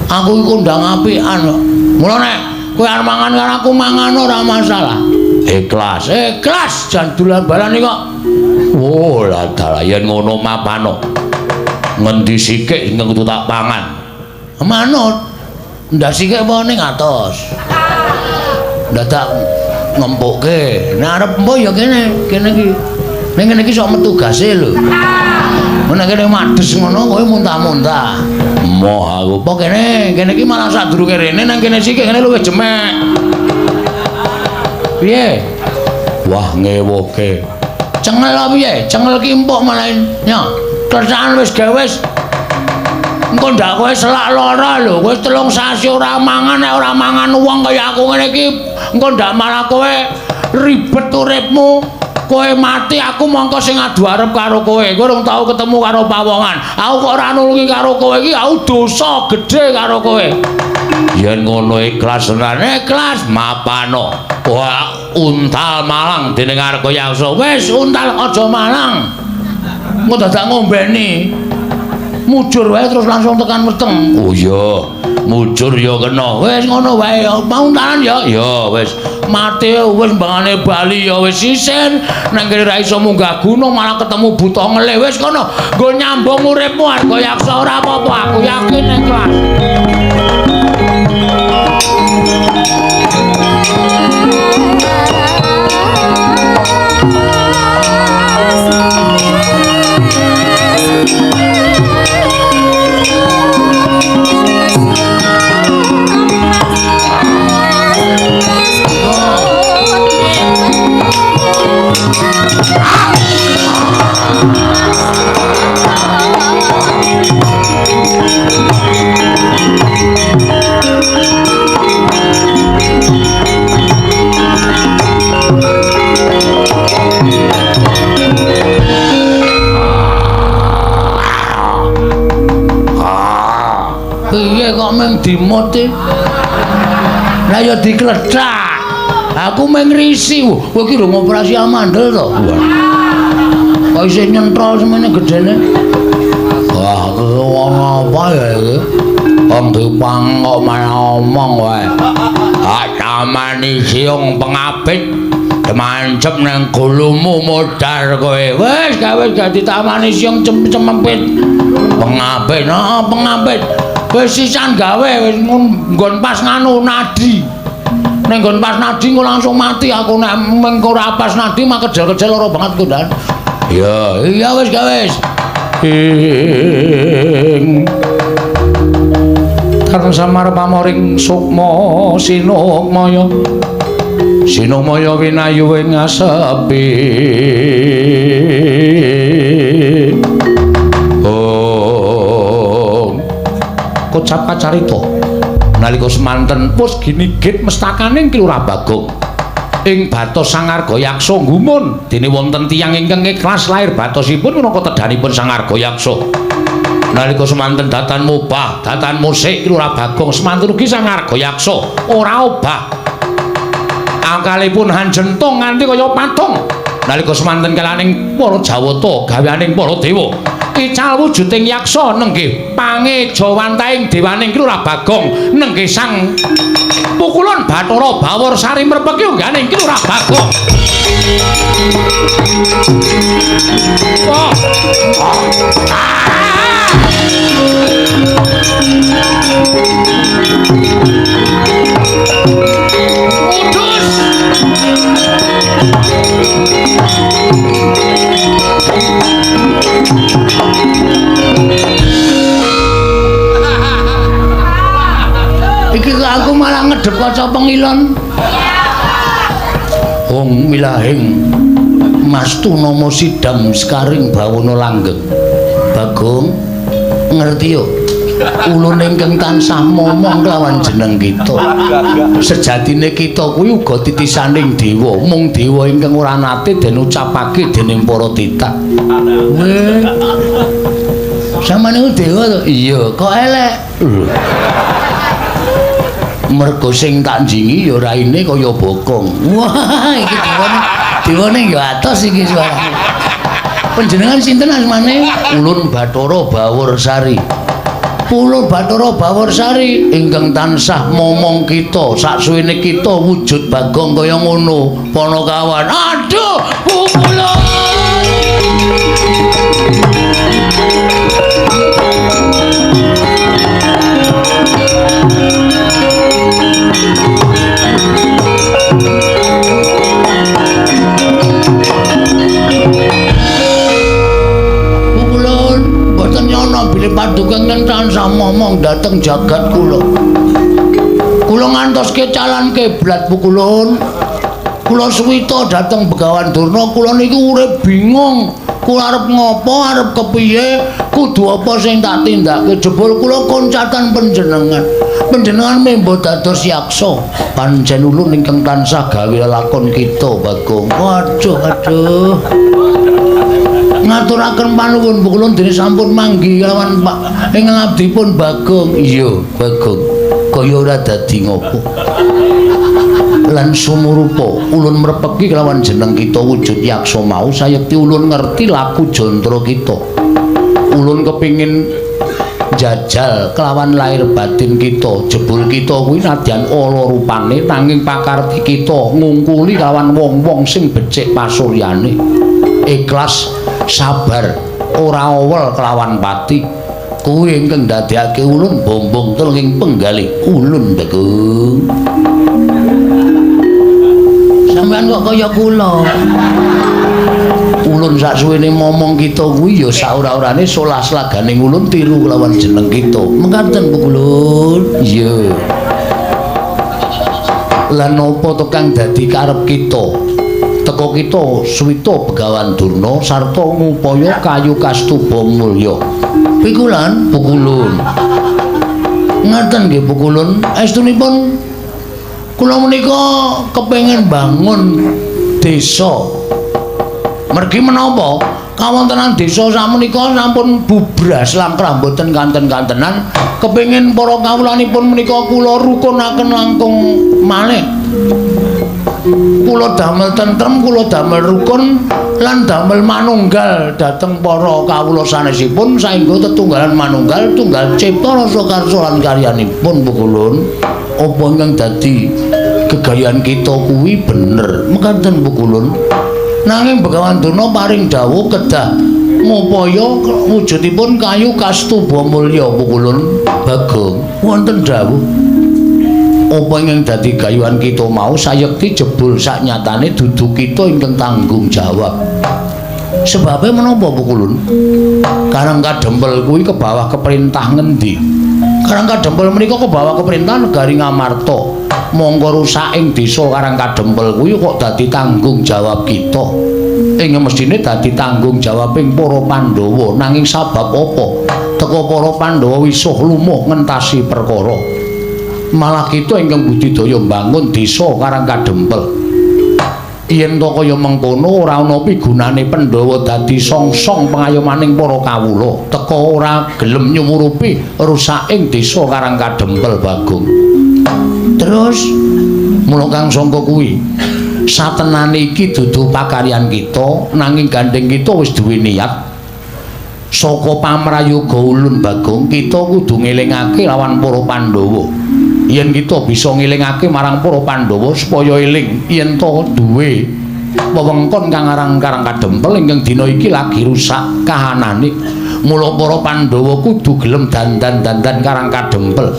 Aku iki kondang apikan kok. Mula nek kowe arep mangan karo aku mangan ora masalah. Ikhlas, ikhlas jan dolan balane kok. Oh, lah dalah yen ngono mapano. Ngendi sikik ingkang kudu tak pangan? Manut. Ndak sikik apa ning atos. Dadak ngempukke. Nek arep empo ya kene, kene iki. Ning kene iki sok metu gase lho. Nek kene mades ngono kowe muntah-muntah. Moh aku. Apa kene? Kene iki malah sadurunge rene nang kene sikik kene luwih jemek. Piye? Wah ngewuhke. Cengel apa piye? Cengel ki empuk malah nya. Kerjaan wis gawe wis. Engko ndak kowe selak lara lho, kowe 3 sasi ora mangan, nek ora mangan wong kaya aku ngene iki, engko ndak malah kowe ribet uripmu. Kowe mati aku mongko sing adu arep karo kowe. Kowe urung tau ketemu karo pawongan. Aku kok ora nulungi karo kowe iki, aku dosa gedhe karo kowe. Yen ngono ikhlas tenan, ikhlas mapano. Wah, untal malang dening Argayaksa. Wis untal aja malang. Engko dadak ngombeni. Mujur wae terus langsung tekan weteng. Oh iya, mujur ya kena. Wis ngono wae ya, untalan ya. Ya wis. Mati wis mbangane bali ya wis isin. Nang kene ra iso munggah gunung malah ketemu buta ngelih. Wis kono, nggo nyambung uripmu Argayaksa ora apa-apa, aku yakin ikhlas. Piye kok mung dimut e? Lah ya diklethak. Aku mung ngrisi. Kowe iki lho ngoperasi amandel to? Kok isih nyentrol semene gedene? Wah, wong apa ya iki? Wong dipang kok malah omong wae. Ah, tamani siung pengapit mancep nang gulumu modar kowe. Wis gawe dadi tamani siung cemempit. Pengapit, heeh, pengapit. Wis sisan gawe wis nggon pas nganu nadi. Ning nggon pas nadi engko langsung mati aku nek mengko ora pas nadi mah kejel-kejel lara banget ku Dan. Iya, iya wis gawe wis. Ing Karang samar pamoring sukma sinukmaya. Sinukmaya winayu ing asepi. Oh. Kocap kacarita. Nalika semanten wis ginigit mestakaning Ki Lurah Bagong. Ing batos Sang Argayaksa gumun dene wonten tiyang ingkang ikhlas lair batosipun minangka tedhanipun Sang Argayaksa. Nalika semanten datan mubah, datan musik Ki Lurah Bagong semanten ugi Sang Argayaksa ora obah. Angkalipun hanjentong nganti kaya patung. Nalika semanten kelaning para Jawata gaweaning para dewa. Ical wujuding yaksa nenggih pangejawantahing dewaning Ki Lurah Bagong nenggih sang pukulun Bathara Bawor Sari mrepeki ungganing Ki Lurah Bagong. Oh. Udus. Iki kok aku malah ngedep kaca pengilon. Hong milahing mastu nama sidam sekaring bawana langgeng. Bagong ngerti yo. Ulun ingkang tansah momong kelawan jeneng kita. Sejatine kita kuwi uga titisaning dewa, mung dewa ingkang ora nate den ucapake dening para titah. Weh. Sampeyan niku dewa to? Iya, kok elek. Mergo sing tak njingi ya raine kaya bokong. Wah, iki dewane, dewane ya atos iki suarane. Panjenengan sinten asmane? Ulun Bathara Bawor Sari. Ulun Bathara Bawor Sari ingkang tansah momong kita saksuwene kita wujud Bagong kaya ngono. Panakawan. Aduh, pukulun. Pukulun, boten nyono bilih paduka ingkang tansah momong dhateng jagat kula. Kula ngantos kecalan kiblat pukulun. Kula suwita dhateng Begawan Durna, kula niku urip bingung. Kula arep ngopo, arep kepiye, kudu apa sing tak tindake. Jebul kula koncatan panjenengan. Panjenengan membo dados yaksa. Pancen ulun ingkang tansah gawe lelakon kita, Bagong. Waduh, aduh. Ngaturaken panuwun pukulun dene sampun manggi kelawan Pak ingkang abdipun Bagong. Iya, Bagong. Kaya ora dadi ngopo. Lan sumurupa ulun mrepeki kelawan jeneng kita wujud yaksa mau sayekti ulun ngerti laku jantра kita. Ulun kepingin jajal kelawan lahir batin kita. Jebul kita kuwi nadyan ala rupane nanging pakarti kita ngungkuli kelawan wong-wong sing becik pasuryane. Ikhlas, sabar, ora owel kelawan pati. Kuwi ingkang ndadekake ulun bombong telung penggalih ulun Bagong. Sampeyan kok kaya kula. Ulun saksuwene momong kita kuwi ya saora-orane solah slaganing ulun tiru kelawan jeneng kita. Mekaten pukulun. Iya. Lan napa to kang dadi karep kita? Teka kita suwita Begawan Durna sarta ngupaya kayu kastuba mulya. Pikulan pukulun. Ngaten nggih pukulun. Estunipun kula menika kepengin bangun desa. Mergi menapa kawontenan desa sakmenika sampun bubras langkrah mboten kanten-kantenan. Kepengin para kawulanipun menika kula rukunaken langkung malih. Kula damel tentrem, kula damel rukun lan damel manunggal dhateng para kawula sanesipun saengga tetunggalan manunggal tunggal cipta rasa karsa lan karyanipun pukulun. Apa ingkang dadi gegayan kita kuwi bener mekaten pukulun. Nanging Begawan Durna paring dawuh kedah ngupaya wujudipun kayu kastuba mulya pukulun. Bagong wonten dawuh apa ingkang dadi gayuhan kita mau sayekti jebul saknyatane dudu kita ingkang tanggung jawab. Sebabe menapa pukulun? Karang Kadempel kuwi kebawah keperintah ngendi? Karang Kadempel menika kebawah keperintah negari Ngamarta. Mongko rusak ing desa Karang Kadempel kuwi kok dadi tanggung jawab kita. Ing mestine dadi tanggung jawab ing para Pandhawa. Nanging sabab apa? Teka para Pandhawa wisuh lumuh ngentasi perkara. Malah kita ingkang budidaya mbangun desa Karang Kadempel. Yen to kaya mengkono ora ana pigunane Pandhawa dadi songsong pengayomaning para kawula, teka ora gelem nyumurupi rusaking desa Karang Kadempel Bagong. Terus mula kang sangka kuwi satenane iki dudu pakaryan kita, nanging gandeng kita wis duwe niat saka pamrayoga ulun Bagong, kita kudu ngelingake lawan para Pandhawa. Yen kita bisa ngelingake marang para Pandhawa supaya eling yen to duwe wewengkon kang aran Karang Kadempel ingkang dina iki lagi rusak kahanane. Mula para Pandhawa kudu gelem dandan-dandan Karang Kadempel.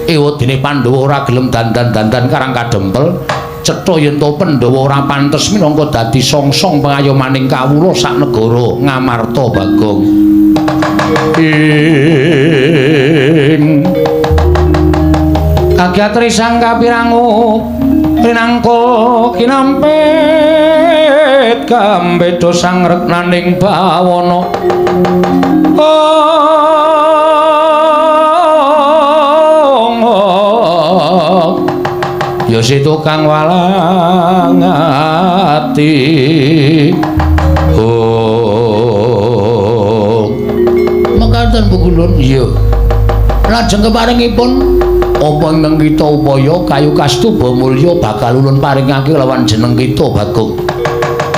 Ewadene Pandhawa ora gelem dandan-dandan Karang Kadempel, cetha yen to Pandhawa ora pantes minangka dadi songsong pengayomaning kawula sak negara Ngamarta Bagong. Ing kagyatri sang kapirangu rinangka kinampit kambeda sang reknaning bawana. Ya si tukang walang ati. Oh. Mekaten Bu Kulun. Iya. Lajeng keparengipun apa ingkang kita upaya kayu kastuba mulya bakal ulun paringake lawan jeneng kita Bagong.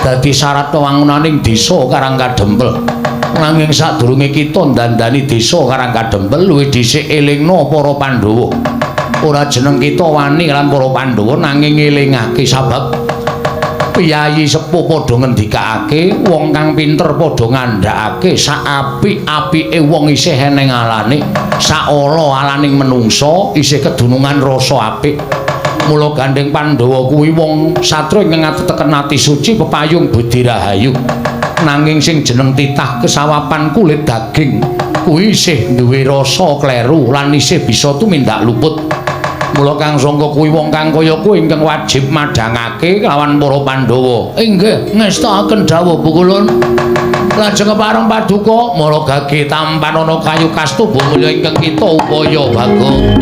Dadi syarat wewangunaning desa Karang Kadempel. Nanging sadurunge kita ndandani desa Karang Kadempel luwih dhisik elingna para Pandhawa. Ora jeneng kita wani lan para Pandhawa nanging ngelingake sabab piyayi sepuh padha ngendikake, wong kang pinter padha ngandhakake sak apik-apike wong isih eneng alane, sak ala alaning menungsa isih kedunungan rasa apik. Mula gandeng Pandhawa kuwi wong satria ingkang ateteken ati suci pepayung budi rahayu. Nanging sing jeneng titah kesawapan kulit daging kuwi isih duwe rasa kleru lan isih bisa tumindak luput. Mula kang sangka kuwi wong kang kaya kuwi ingkang wajib madhangake lawan para Pandhawa. Inggih, ngestakaken dawuh Bu Kulun. Lajeng kepareng paduka mara gage tampanana kayu kastuba mulya ingkang kita upaya Bagong.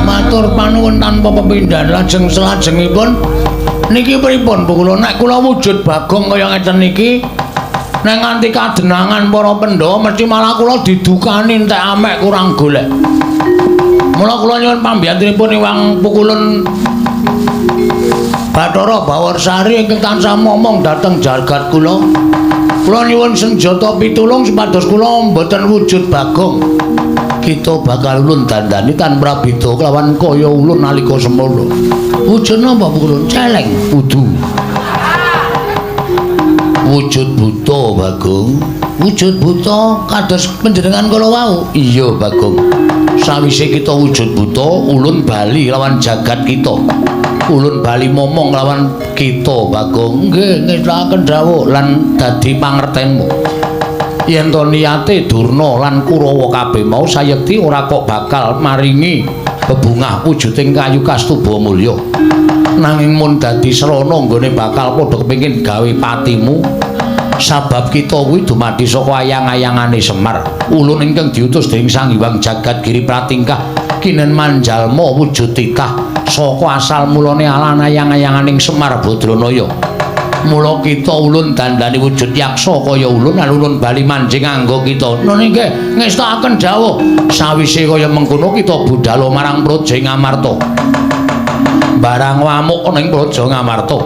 Matur panuwun tanpa pepindhan. Lajeng selajengipun niki pripun Bu kula? Nek kula wujud Bagong kaya ngeten niki nek nganti kadenangan para Pandhawa mesti malah kula didukani entek amek kurang golek. Mula kula nyuwun pambiyantunipun Iwang Pukulun Bathara Bawarsari ingkang tansah momong dhateng jagat kula. Kula nyuwun senjata pitulung supados kula mboten wujud Bagong. Kita bakal ulun dandani tanpa beda kelawan kaya ulun nalika semono. Wujud napa Bu Kulun? Celeng kudu. Wujud buta Bagong. Wujud buta kados panjenengan kala wau. Iya Bagong. Sawise kita wujud buta, ulun bali lawan jagat kita. Ulun bali momong lawan kita Bagong. Nggih, ngestakaken dawuh lan dadi pangertenmu. Yen to niate Durna lan Kurawa kabeh mau sayekti ora kok bakal maringi bebungah wujuding kayu kastuba mulya. Nanging mun dadi srana nggone bakal padha kepengin gawe patimu, sabab kita kuwi dumadi saka ayang-ayangane Semar. Ulun ingkang diutus dening Sang Hyang Jagat Giri Pratingkah kinen manjalma wujud titah saka asal mulane alan ayang-ayanganing Semar Badranaya. Mula kita ulun dandani wujud yaksa kaya ulun lan ulun bali manjing anggo kita. Nun inggih ngestakaken dawuh. Sawise kaya mengkono kita budhal marang Praja Ngamarta. Barang wamuk ana ing Praja Ngamarta.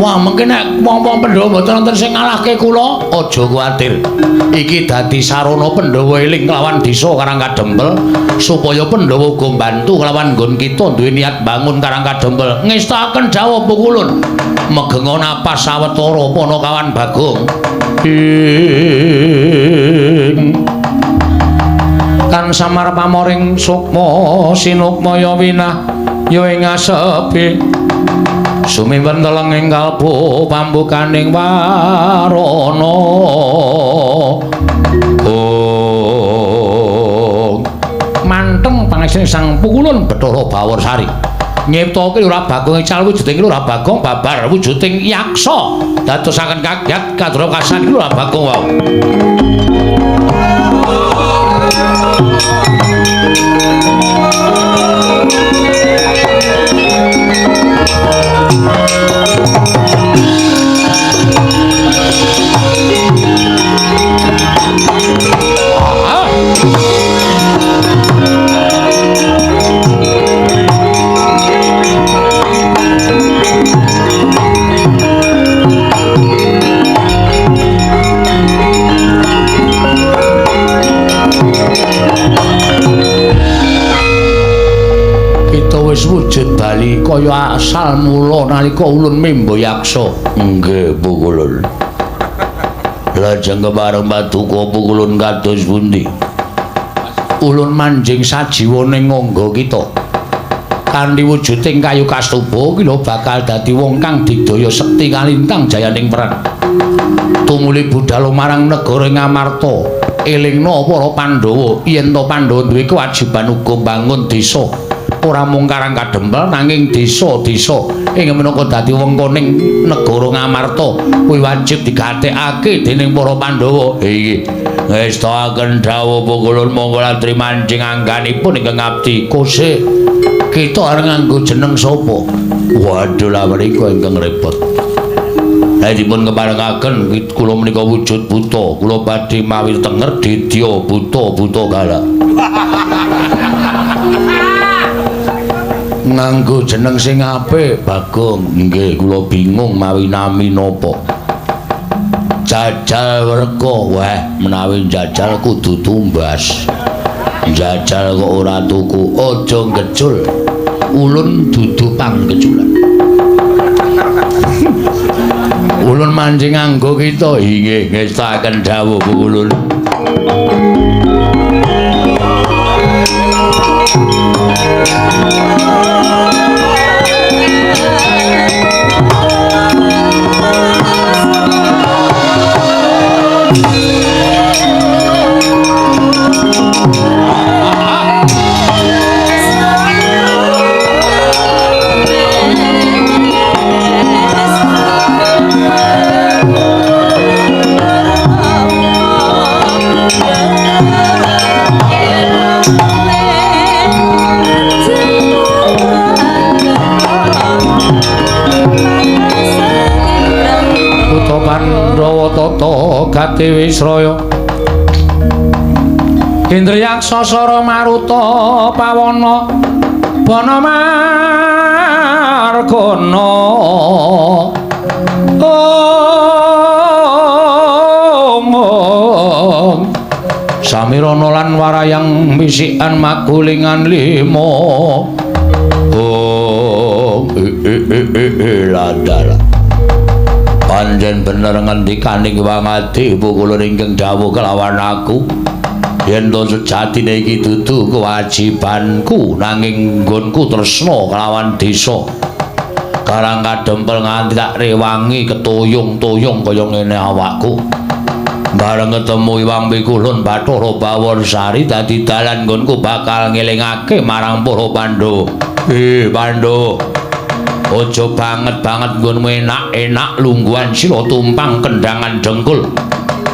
Wah, mengke nek wong-wong Pandhawa mboten wonten sing ngalahke kula, aja kuwatir. Iki dadi sarana Pandhawa eling kelawan desa Karang Kadempel supaya Pandhawa uga mbantu kelawan nggon kita duwe niat bangun Karang Kadempel. Ngestakaken dawuh Bu Kulun. Megenga napas sawetara Panakawan Bagong. Ing kan samar pamoring sukma sinukmaya winah ya ing asepi Sumiwen telenging kalbu pambukaning warana. Oh. Manteng pangesane Sang Pukulun Bathara Bawarsari. Nyiptake Lurah Bagong ical wujuding Lurah Bagong babar wujuding yaksa dadosaken kagyat kadra kasan Lurah Bagong wau. Wis wujud bali kaya asal mula nalika ulun membo yaksa. Nggih, Pukulun. Lajeng kepareng paduka Pukulun kados pundi? Ulun manjing sajiwa ning ngangga kita. Kanthi wujuding kayu kastuba ki lho bakal dadi wong kang digdaya sekti kalintang jayaning perang. Tumuli budhal marang negara Ngamarta, elingna para Pandhawa yen to Pandhawa duwe kewajiban uga mbangun desa. Ora mung Karang Kadempel nanging desa-desa ing minangka dadi wengkoning negara Ngamarta kuwi wajib digatekake dening para Pandhawa. Iki ngestakaken dawuh Pukulun monggo latri manjing angganipun ingkang ngabdi. Kose kita arep nganggo jeneng sapa? Waduh lha menika ingkang repot. Lah dipun keparengaken kula menika wujud buta, kula badhe mawi tenger didya buta-buta galak. Nganggo jeneng sing apik, Bagong. Nggih, kula bingung mawi nami napa. Jajal werka, weh, menawi jajal kudu tumbas. Jajal kok ora tuku, aja ngecul. Ulun dudu pangkeculan. Ulun mancing nganggo kita. Inggih, ngestakaken dawuh Pukulun. Pandhawa tata gati wisraya Indriyaksa sara maruta pawana bana margana. Om Samirana lan warayang misikan magulingan lima. Om ladala. Pancen bener ngendikaning Wangadi Pukulun ingkang dawuh kelawan aku yen to sejatine iki dudu kewajibanku nanging nggonku tresna kelawan desa Karang Kadempel nganti tak rewangi ketuyung-tuyung kaya ngene awakku. Bareng ketemu Iwang Pikulun Bathara Bawarsari dadi dalan nggonku bakal ngelingake marang para Pandhawa. Pandhawa, aja banget-banget nggonmu enak-enak lungguhan sira tumpang kendangan dengkul.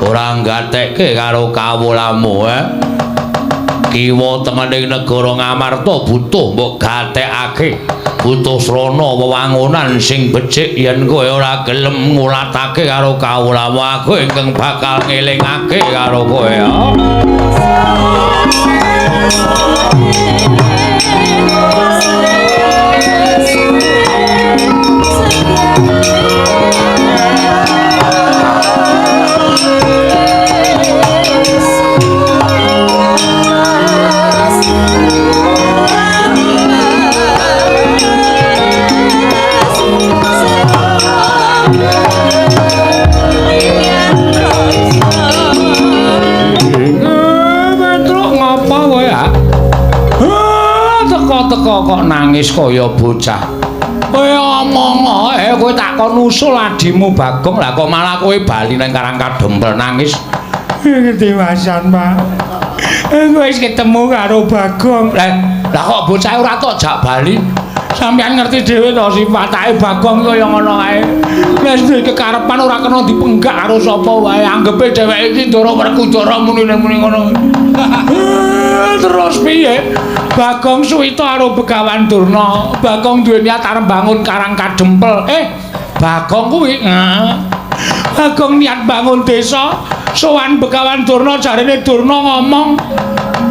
Ora nggatekke karo kawulamu, Kiwa tengening negara Ngamarta butuh mbok gatekake. Butuh srana wewangunan sing becik yen kowe ora gelem ngulatake karo kawulamu aku ingkang bakal ngelingake karo kowe. Petruk ngapa kowe ya? Teko-teko kok nangis kaya bocah. Kowe omong ae, kowe tak kon usul adimu Bagong, lah kok malah kowe bali nang Karang Kadempel nangis. Ketiwasan, Pak. Aku wis ketemu karo Bagong. Lah kok bocah ora tok jak bali? Sampeyan ngerti dhewe to sifatake Bagong kaya ngono kae. Wis duwe kekarepan ora kena dipenggak karo sapa wae. Anggepe dheweke iki Ndara Werkudara muni-muni ngono. Terus piye? Bagong suwita karo Begawan Durna. Bagong duwe niat arep bangun Karang Kadempel. Bagong kuwi Bagong niat bangun desa. Sowan Begawan Durna, jarene Durna ngomong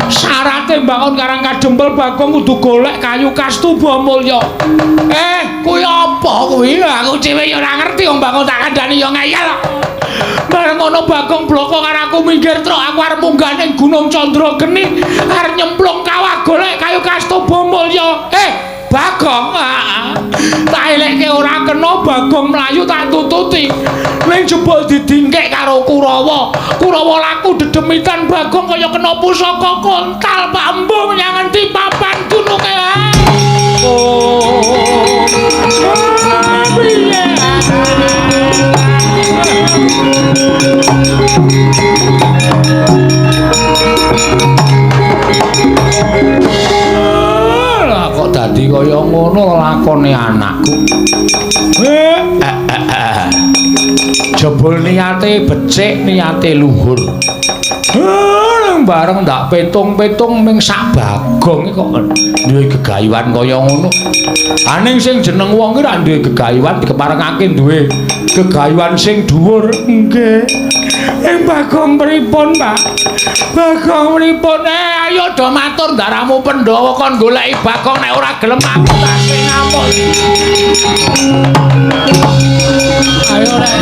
syarate bangun Karang Kadempel Bagong kudu golek kayu kastuba mulya. Kuwi apa kuwi? Aku dhewe ya ora ngerti wong Bagong tak kandhani ya ngeyel. Bareng ngono Bagong bloko karo aku minggir truk, aku arep munggah ning Gunung Candrageni, arep nyemplung kawah golek kayu kastuba mulya. Bagong, tak elekke ora kena, Bagong mlayu tak tututi. Ning jebul didingkek karo Kurawa. Kurawa laku dedemitan Bagong kaya kena pusaka kontal Pak Embung menyang endi papan gununge. Oh. Piye? Lah kok dadi kaya ngono lakone anakku. Jebul niate becik, niate luhur. Bareng ndak petung-petung ming sak Bagong kok duwe gegayuhan kaya ngono. Aning sing jeneng wong ki ra duwe gegayuhan dikeparengake duwe gegayuhan sing dhuwur. Nggih. Ing Bagong pripun, Pak? Bagong pripun? Ayo do matur ndaramu Pandhawa kon goleki Bagong, nek ora gelem aku tak sing ngamuk. Ayo rek.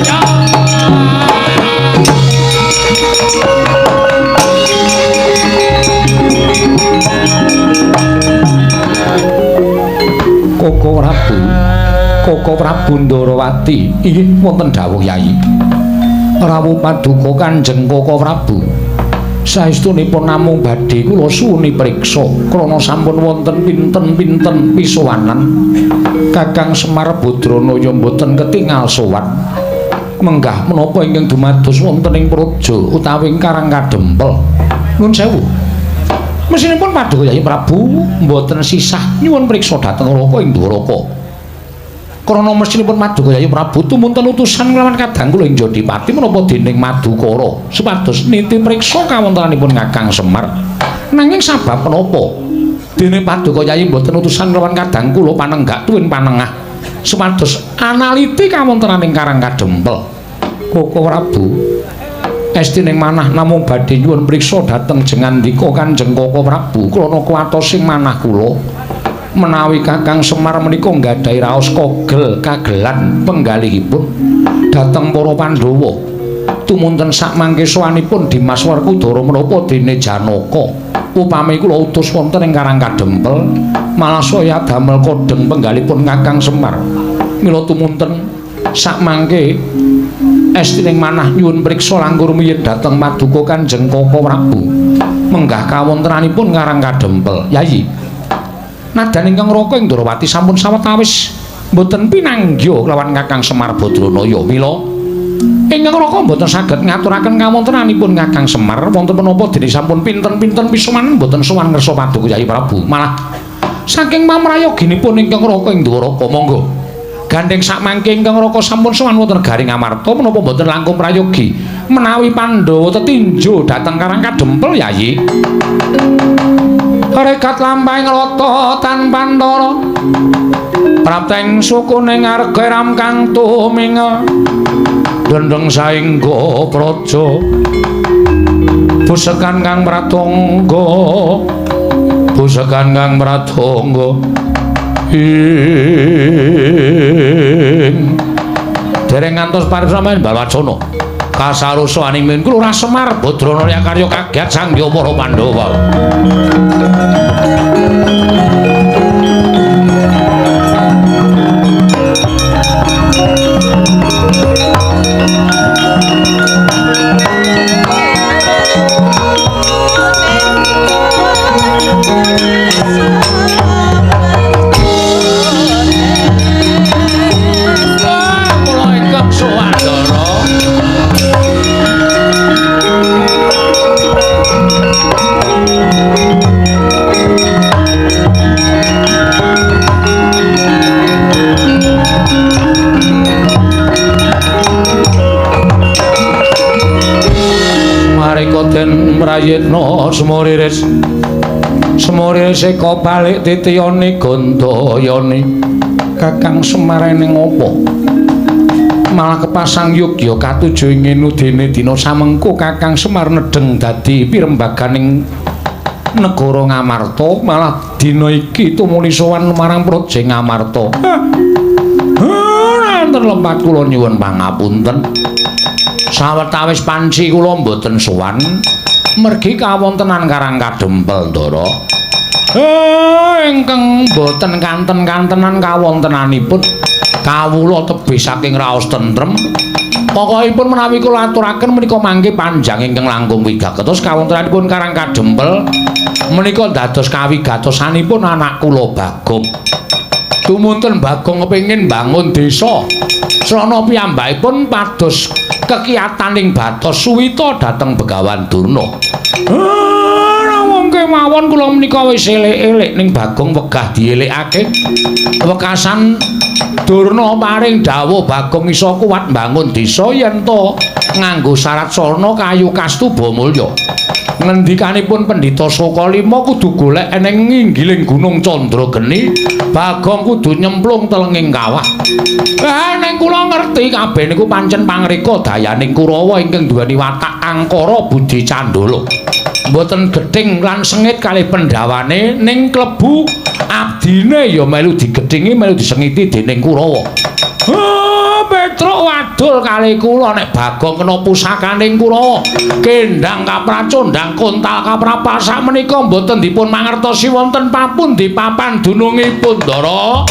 Koko Prabu, Koko Prabu Ndarawati, inggih wonten dawuh Yayi. Rawuh paduka Kanjeng Koko Prabu. Saestunipun namung badhe kula suwuni priksa krana sampun wonten pinten-pinten pisowanan. Kakang Semar Badranaya mboten ketingal sowan. Menggah menapa ingkang dumados wonten ing praja utawi ing Karang Kadempel. Nuwun sewu. Mesinipun paduka Yayi Prabu mboten sisah nyuwun priksa dhateng Raka ing Dwaraka. Krana mesinipun paduka Yayi Prabu tumunten utusan nglawan kadang kula ing Jodipati menapa dening Madukara supados niti priksa kawontenanipun Kakang Semar. Nanging sabab menapa dene paduka Yayi mboten utusan nglawan kadang kula panenggak tuwin panengah supados analiti kawontenaning Karang Kadempel. Koko Prabu estining manah namung badhe nyuwun priksa dhateng jengandika Kanjeng Koko Prabu krana kuwatos sing manah kula menawi Kakang Semar menika nggadahi raos kogel kagelan penggalihipun dhateng para Pandhawa. Tumunten sakmangke sowanipun Dimas Werkudara menapa dene Janaka upami kula utus wonten ing Karang Kadempel malah saya damel kodheng penggalipun Kakang Semar. Mila tumunten sakmangke estining manah nyuwun priksa langkung rumiyin dhateng paduka Kanjeng Koko Prabu menggah kawontenanipun Karang Kadempel. Yayi, nadan ingkang Raka ing Ndrawati sampun sawetawis mboten pinanggih kelawan Kakang Semar Badranaya. Mila ingkang Raka mboten saged ngaturaken kawontenanipun Kakang Semar wonten menapa dene sampun pinten-pinten pisowanan mboten sowan ngersa paduka Yayi Prabu. Malah saking pamrayoginipun ingkang Raka ing Dwaraka, monggo gandheng sakmangke ingkang Raka sampun sowan wonten negari Ngamarta menapa mboten langkung prayogi menawi Pandhawa tetinju dhateng Karang Kadempel. Yayi, rekat lampahing rata tanpa antara prapteng sukune ngarga ram kang tuminga dendeng saengga praja busekan kang pratangga busekan kang pratangga ing dereng ngantos paripsamen Balwacana kasarusa aning min kula Semar Badranaya karya kaget sangya para Pandhawa. Petruk Semoriris. Semoriris eka balik titiyane Gandayani. Kakang Semar ning apa? Malah kepasang yogya katuju ing ngenu dene dina samengko Kakang Semar nedheng dadi pirembaganing negara Ngamarta, malah dina iki tumuli sowan marang Praja Ngamarta. Wonten lepat kula nyuwun pangapunten. Sawetawis panci kula mboten sowan mergi kawontenan Karang Kadempel, Ndara. Ingkang mboten kanten-kantenan kawontenanipun kawula tebih saking raos tentrem. Pokokipun menawi kula aturaken menika mangke panjang ingkang langkung wigatos kawontenanipun Karang Kadempel menika dados kawigatosanipun anak kula Bagong. Tumunten Bagong kepengin mbangun desa. Srana piyambakipun pados kekiyataning batos suwita dhateng Begawan Durna. Wong kemawon kula menika wis elek-elek ning Bagong wegah dielekake. Wekasan Durna paring dawuh Bagong iso kuat mbangun desa yen to nganggo syarat sarana kayu kastuba mulya. Ngendikanipun Pendhita Sukalima kudu golek eneng nginggiling Gunung Candrageni, Bagong kudu nyemplung telenging kawah. Ning kula ngerti kabeh niku pancen pangreka dayaning Kurawa ingkang duweni watak angkara budi candala. Mboten gething lan sengit kalih pendhawane ning klebu abdine ya melu digethingi melu disengiti dening Kurawa. Petruk wadul kalih kula nek Bagong kena pusakaning Kurawa. Kendhang kapracondhang kontal kaprapal sakmenika mboten dipun mangertosi wonten papundi papan dunungipun, Ndara.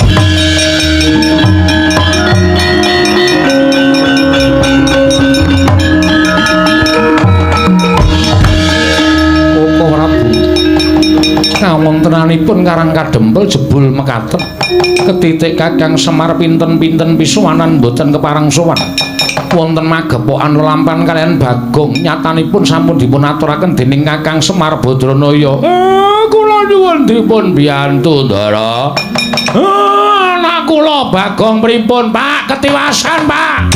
Koko Prabu, kawontenanipun Karang Kadempel jebul mekaten. Ketitik Kakang Semar pinten-pinten pisuwanan mboten kepareng sowan. Wonten magepokan lelampan kaliyan Bagong nyatanipun sampun dipun aturaken dening Kakang Semar Badranaya. Kula nyuwun dipun biyantu, Ndara. Anak kula Bagong pripun, Pak? Ketiwasan, Pak.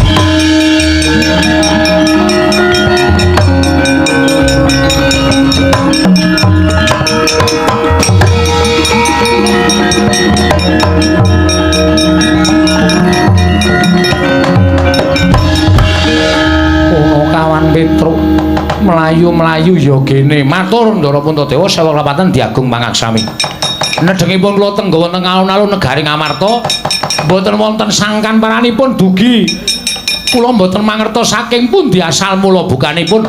Ono kawan Petruk mlayu-mlayu ya gene. Matur Ndara Puntadewa sewa lepatan diagung pangaksami. Nedhengipun kula tengga wonten alun-alun negari Ngamarta, mboten wonten sangkan paranipun dugi. Kula mboten mangertos saking pundi asal mula bukanipun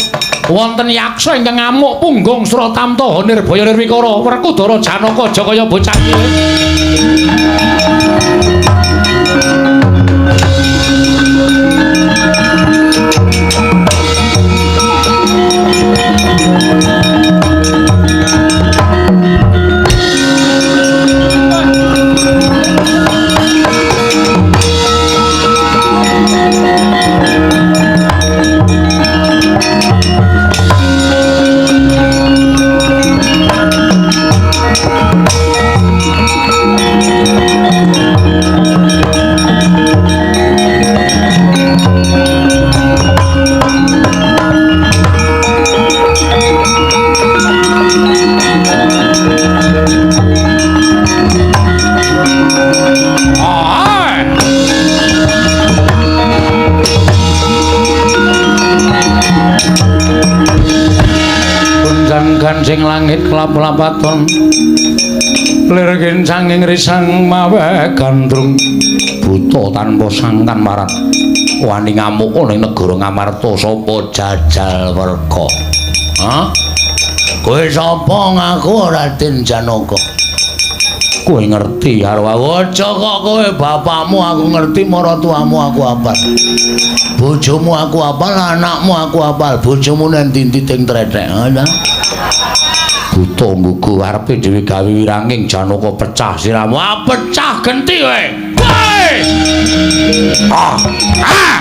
wonten yaksa ingkang ngamuk punggung Sratamta Nirbaya Nirwikara Werkudara Janaka Jakaya bocah cilik. Kancing langit kelap-lapaton lir kincanging risang mawe gandrung buta tanpa sangkan marat wani ngamuk ning negara Ngamarta sapa jajal werka. Ha? Kowe sapa ngaku Raden Janaka? Kowe ngerti karo aku? Aja kok kowe bapakmu aku ngerti, maratuamu aku apal. Bojomu aku apal, anakmu aku apal. Bojomu nang ndi-ndi ting trethek. Ha? Buta nggugu arepe dhewe gawe wiranging Janaka pecah siramu. Ah, pecah genti kowe. Kowe. Ah. Ah.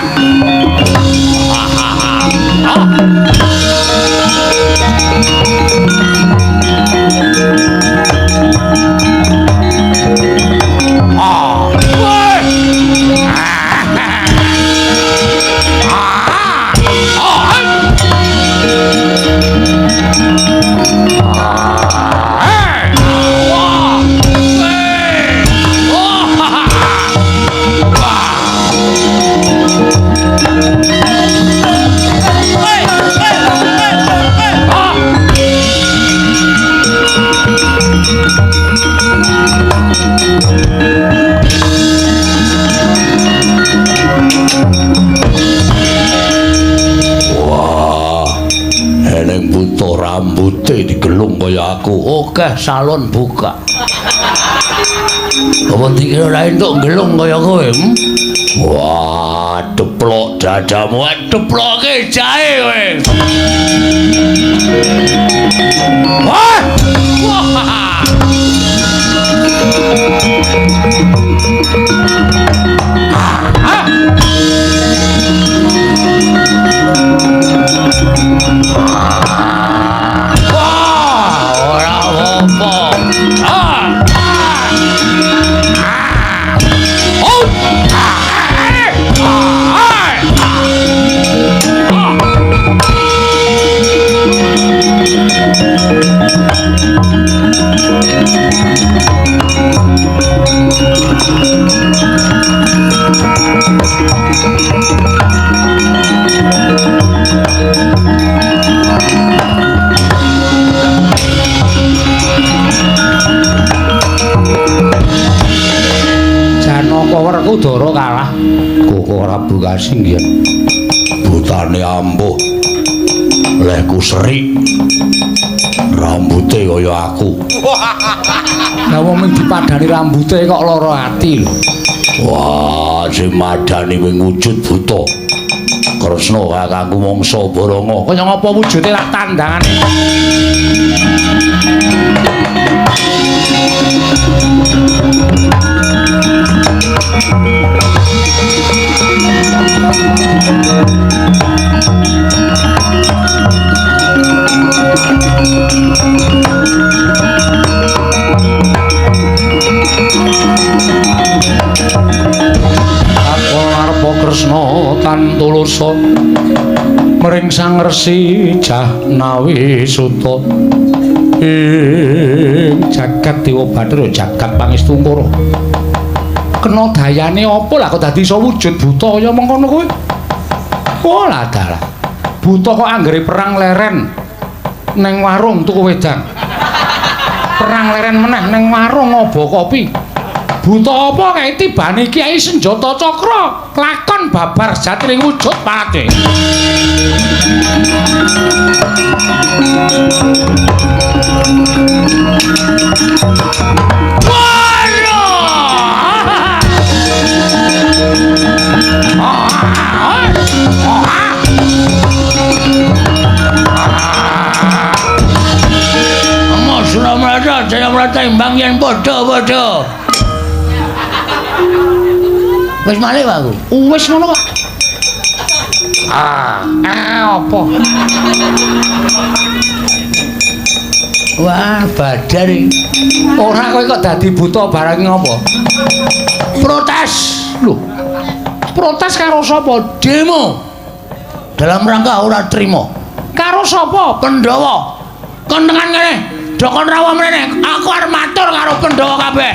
Ah. Ah. Ah. Ah. Ah. kaya aku. Oke, salon buka. Apa dikira ora entuk nggelung kaya kowe? Wah, deplok dadamu, deploke jahe kowe. Wah! Wah! Wah, ora apa-apa. Ah! Oh! Janaka Werkudara kalah. Koko Prabu kasinggihan. Butane ampuh. Lehku serik. Rambute kaya aku. Lah wong mung dipadani rambute kok lara ati lho. Wah, sing madani wing wujud buta. Kresna kakangku mangsa Baranga. Kaya ngapa wujude lak tandangane. Arpa Kresna tan tulusa mring Sang Resi Jahnawi Suta ing jagat Dewa Bathara jagat Pangestungkara. Kena dayane apa lah kok dadi iso wujud buta kaya mengkono kuwi? Oh lah dalah. Buta kok anggere perang leren neng warung tuku wedang. Perang leren meneh neng warung ngobo kopi. Buta apa kae tibane kiai senjata cakra lakon babar sejatining wujud pate. Suramrata Jayamrata imbang yen padha-padha. Wis malih Pak aku. Wis ngono kok. Ah, apa? Wah, badar iki. Ora kowe kok dadi buta barang ngopo? Protes. Lho. Protes karo sapa? Demo. Dalam rangka ora trima. Karo sapa? Pandhawa. Kon tekan kene. Dokon rawuh mrene. Aku arep matur karo Pandhawa kabeh.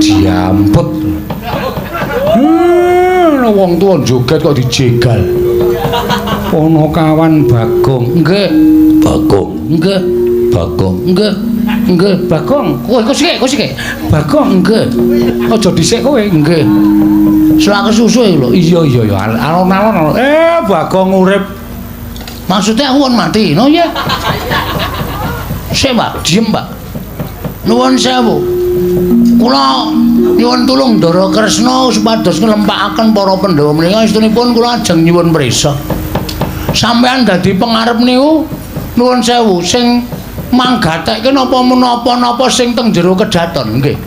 Diampet. Wong tuwa joget kok dijegal. Ponokawan Bagong. Nggih, Bagong. Nggih, Bagong. Nggih. Nggih, Bagong. Kowe kok sik, kowe sik. Bagong, nggih. Aja dhisik kowe. Nggih. Selak kesusu iki lho. Iya iya ya, alon-alon. Bagong urip. Maksudnya aku won mati, no ya. Sik, Pak, diem, Pak. Nuwun sewu. Kula nyuwun tulung Ndara Kresna supados nglempakaken para Pandhawa menika estunipun kula ajeng nyuwun prisa. Sampeyan dadi pengarep niku nuwun sewu sing manggatekke napa menapa-napa sing teng jero kedaton nggih.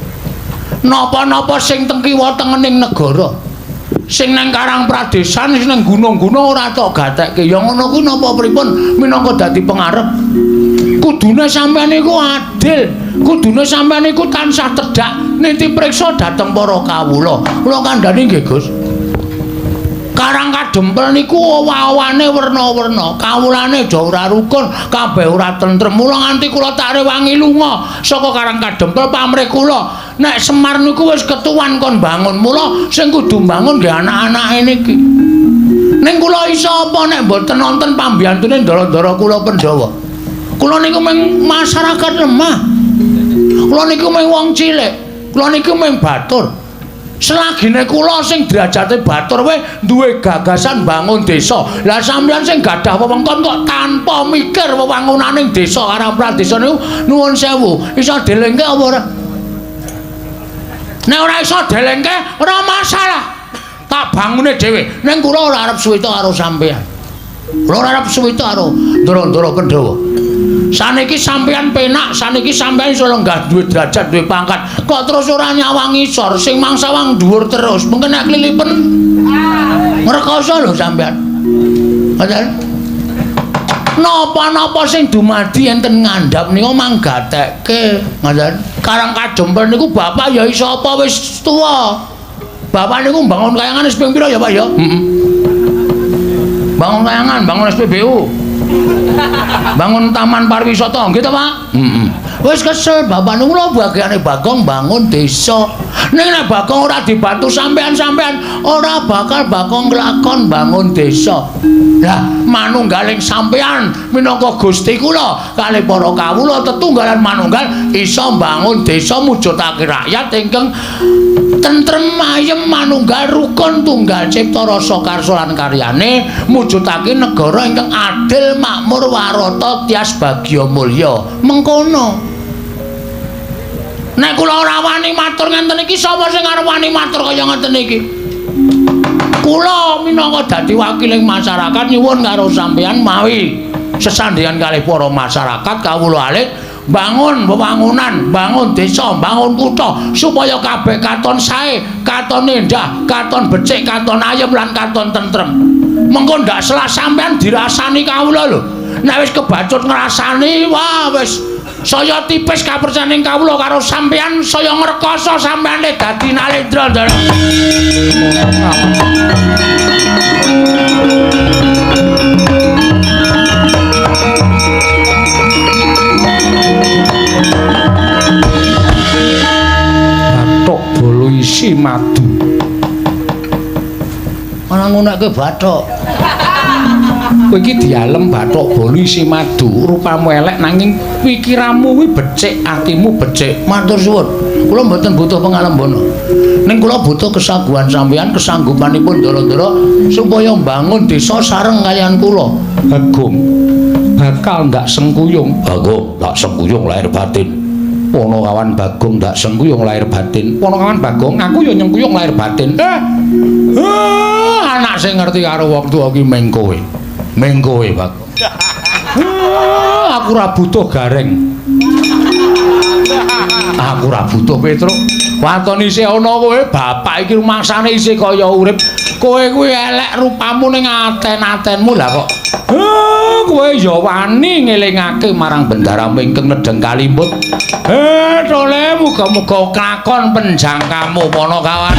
Napa-napa sing teng kiwa tengening negara. Sing nang Karang Pradesan, sing nang gunung-gunung ora tok gatekke. Ya ngono kuwi napa pripun minangka dadi pengarep. Kudune sampeyan niku adil, kudune sampeyan niku tansah tedhak niti priksa dhateng para kawula. Kula kandhani nggih, Gus. Karang Kadempel niku owah-owane werna-werna, kawulane do ora rukun, kabeh ora tentrem. Mula nganti kula tak rewangi lunga saka Karang Kadempel pamrih kula. Nek Semar niku wis ketuwan kon bangun, mula sing kudu bangun nggih anak-anake niki. Ning kula iso apa nek mboten nonton pambiyantune ndara-ndara kula Pandhawa. Kula niku mung masyarakat lemah. Kula niku mung wong cilik. Kula niku mung batur. Selagine kula sing derajate batur wae duwe gagasan bangun desa. Lah sampeyan sing gadah wewengkon kok tanpa mikir wewangunaning desa Karang Pradesa niku nuwun sewu, iso delengke apa ora? Nek ora iso delengke ora masalah. Tak bangune dhewe. Ning kula ora arep suwita karo sampeyan. Kula ora arep suwita karo ndara-ndara Pandhawa. Saniki sampeyan penak, saniki sampeyan iso lenggah duwe derajat, duwe pangkat. Kok terus ora nyawang ngisor, sing mangsawang dhuwur terus. Mungkin nek klilipen ngrekoso lho sampeyan. Ngoten. Napa-napa sing dumadi enten ngandhap niku manggatekke, ngoten. Karang Kadempel niku bapak ya iso apa wis tuwa. Bapak niku mbangun kayangan wis ping pira ya, Pak ya? Heeh. Bangun kayangan, bangun SPBU. Bangun taman pariwisata, nggih ta, Pak? Heeh. Wis kesel bapak niku lho bagiane Bagong bangun desa. Ning nek Bagong ora dibantu sampean-sampean, ora bakal Bagong nglakon bangun desa. Lah, manunggaling sampean minangka Gusti kula kalih para kawula tetunggalan manunggal iso mbangun desa mujudake rakyat ingkang tentrem ayem manunggal rukun tunggal cipta rasa karsa lan karyane mujudake negara ingkang adil makmur warata tias bagya mulya. Mengkono. Nek kula ora wani matur ngenten iki, sapa sing arep wani matur kaya ngenten iki? Kula minangka dadi wakiling masyarakat nyuwun karo sampeyan mawi sesandhingan kalih para masyarakat kawula alit bangun wewangunan, bangun desa, bangun kutha supaya kabeh katon sae, katon endah, katon becik, katon ayem lan katon tentrem. Mengko ndak salah sampean dirasani kawula lho. Nek wis kebacut ngrasani, wah wis saya tipis kapercayaning kawula karo sampean, saya ngrekoso sampeane dadi Nalendra. Bathok bolo isi madu. Ana ngunekke bathok. Kowe iki dialem bathok bolo isi madu, rupamu elek nanging pikiranmu kuwi becik, atimu becik. Matur suwun. Kula mboten butuh pengalembono. Ning kula butuh kesaguhan sampeyan, kesanggupanipun ndara-ndara supaya mbangun desa sareng kaliyan kula. Bagong bakal ndak sengkuyung. Bagong ndak sengkuyung lahir batin. Ponokawan Bagong ndak sengkuyung lahir batin. Ponokawan Bagong, aku ya nyengkuyung lahir batin. Anak sing ngerti karo wong tuwa ki meng kowe. Meng kowe, Bagong. Aku ora butuh gareng. Aku ora butuh Petruk. Waton isih ana kowe, bapak iki rumangsane isih kaya urip. Kowe kuwi elek rupamu ning aten-atenmu lah kok. Kowe ya wani ngelingake marang bendaramu ingkang nedheng kalimput. Tole muga-muga klakon penjangkamu Ponokawan.